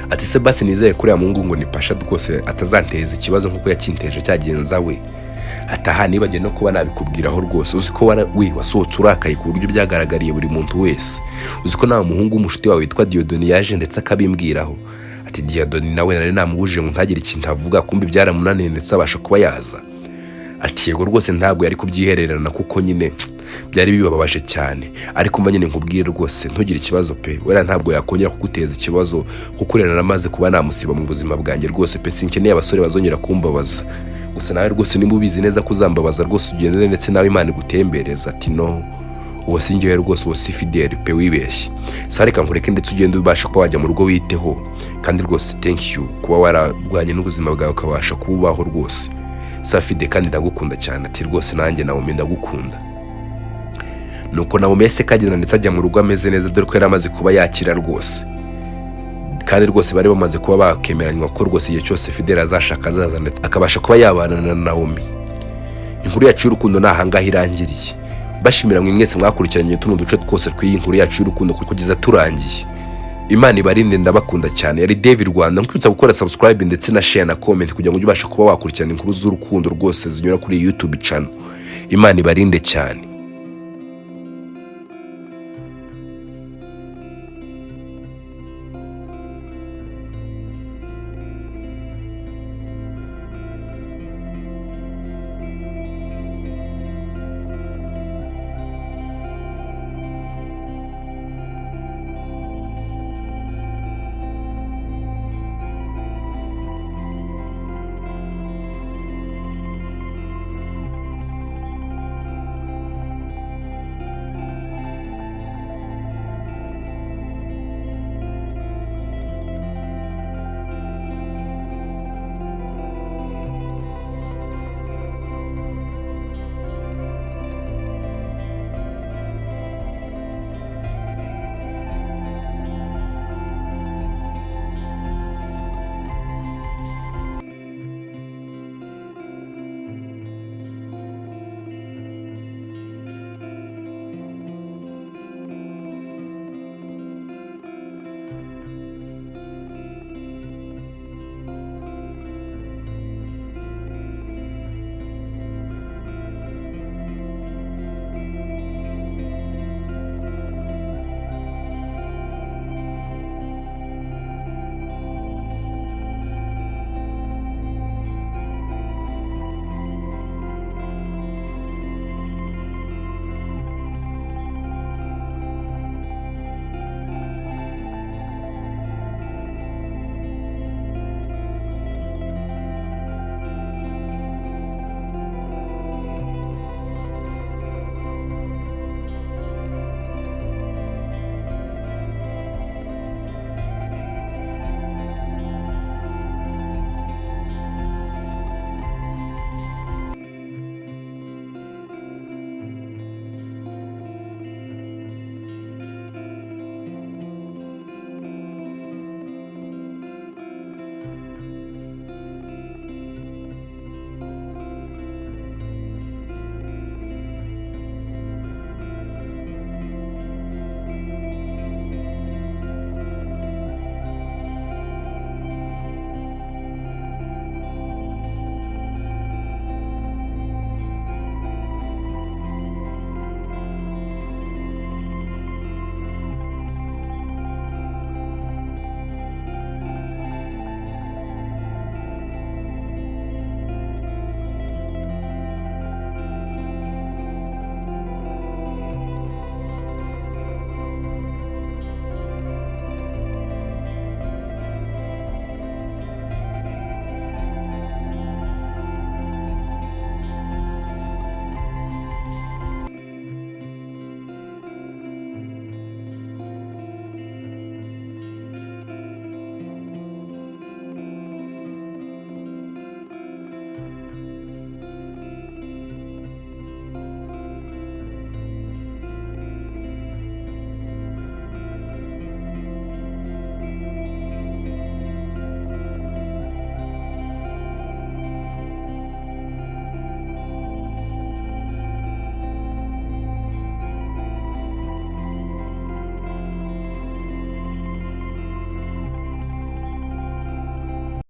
Ati: "Se basi nizeye ko uriya muhungu ngo ni Pasha rwose atazanteza ikibazo nk'uko yakinteje cyagenza we?" Ataha nibagiwe no kuba nabikubwiraho rwose. Uzi ko we wasohotse urakaye ku buryo byagaragariye buri muntu wese? Uzi ko nta muhungu w'umushuti wawe witwa Diyodoni yaje ndetse akabimbwiraho? Ati: "Diyodoni nawe nari namubujije ngo ntagire ikintu avuga, kumbe byaramunaniye ndetse abasha kuba yaza." Ati: "Yego rwose, ntabwo yari kubyihererana kuko nyine byari bibabaje cyane. Ariko mba nyine nkubwire rwose, ntugire ikibazo pe, wera ntabwo yakongera kuguteza ikibazo, kuko uriya naramaze kuba namusiba mu buzima bwanjye rwose pe. Sinkeneye abasore bazongera kumbabaza. Gusa nawe rwose nimba ubizi neza ko uzambabaza rwose, ugendere ndetse nawe Imana igutembereza." Ati: "No, uwo si njyewe rwose, uwo si Fideli pe, wibeshye. Sa reka nkureke ndetse ugende ubasha kuba wajya mu rugo witeho, kandi rwose thank you kuba wararwanye n'ubuzima bwawe ukabasha kububaho rwose. Sa Fide, kandi ndagukunda cyane." Ati: "Rwose nanjye Naomi ndagukunda." Nuko Naomi yahise kagenda ndetse ajya mu rugo ameze neza, dore ko yari amaze kuba yakira rwose. Kandi rwose bari bamaze kuba bakemeranywa ko rwose igihe cyose Fideli azashaka azaza ndetse akabasha kuba yabana na Naomi. Inkuru yacu y'urukundo ni ahangaha irangiriye. Bashimira mwe mwese mwakurikiranye tuno duce twose tw'iyi nkuru yacu y'urukundo kugeza turangiye. Imana ibarinde, ndabakunda cyane. Yari David Rwanda. Nkwibutsa gukora subscribe ndetse na share na comment kugira ngo ujye ubasha kuba wakurikirana inkuru z'urukundo rwose zinyura kuri YouTube channel. Imana ibarinde cyane.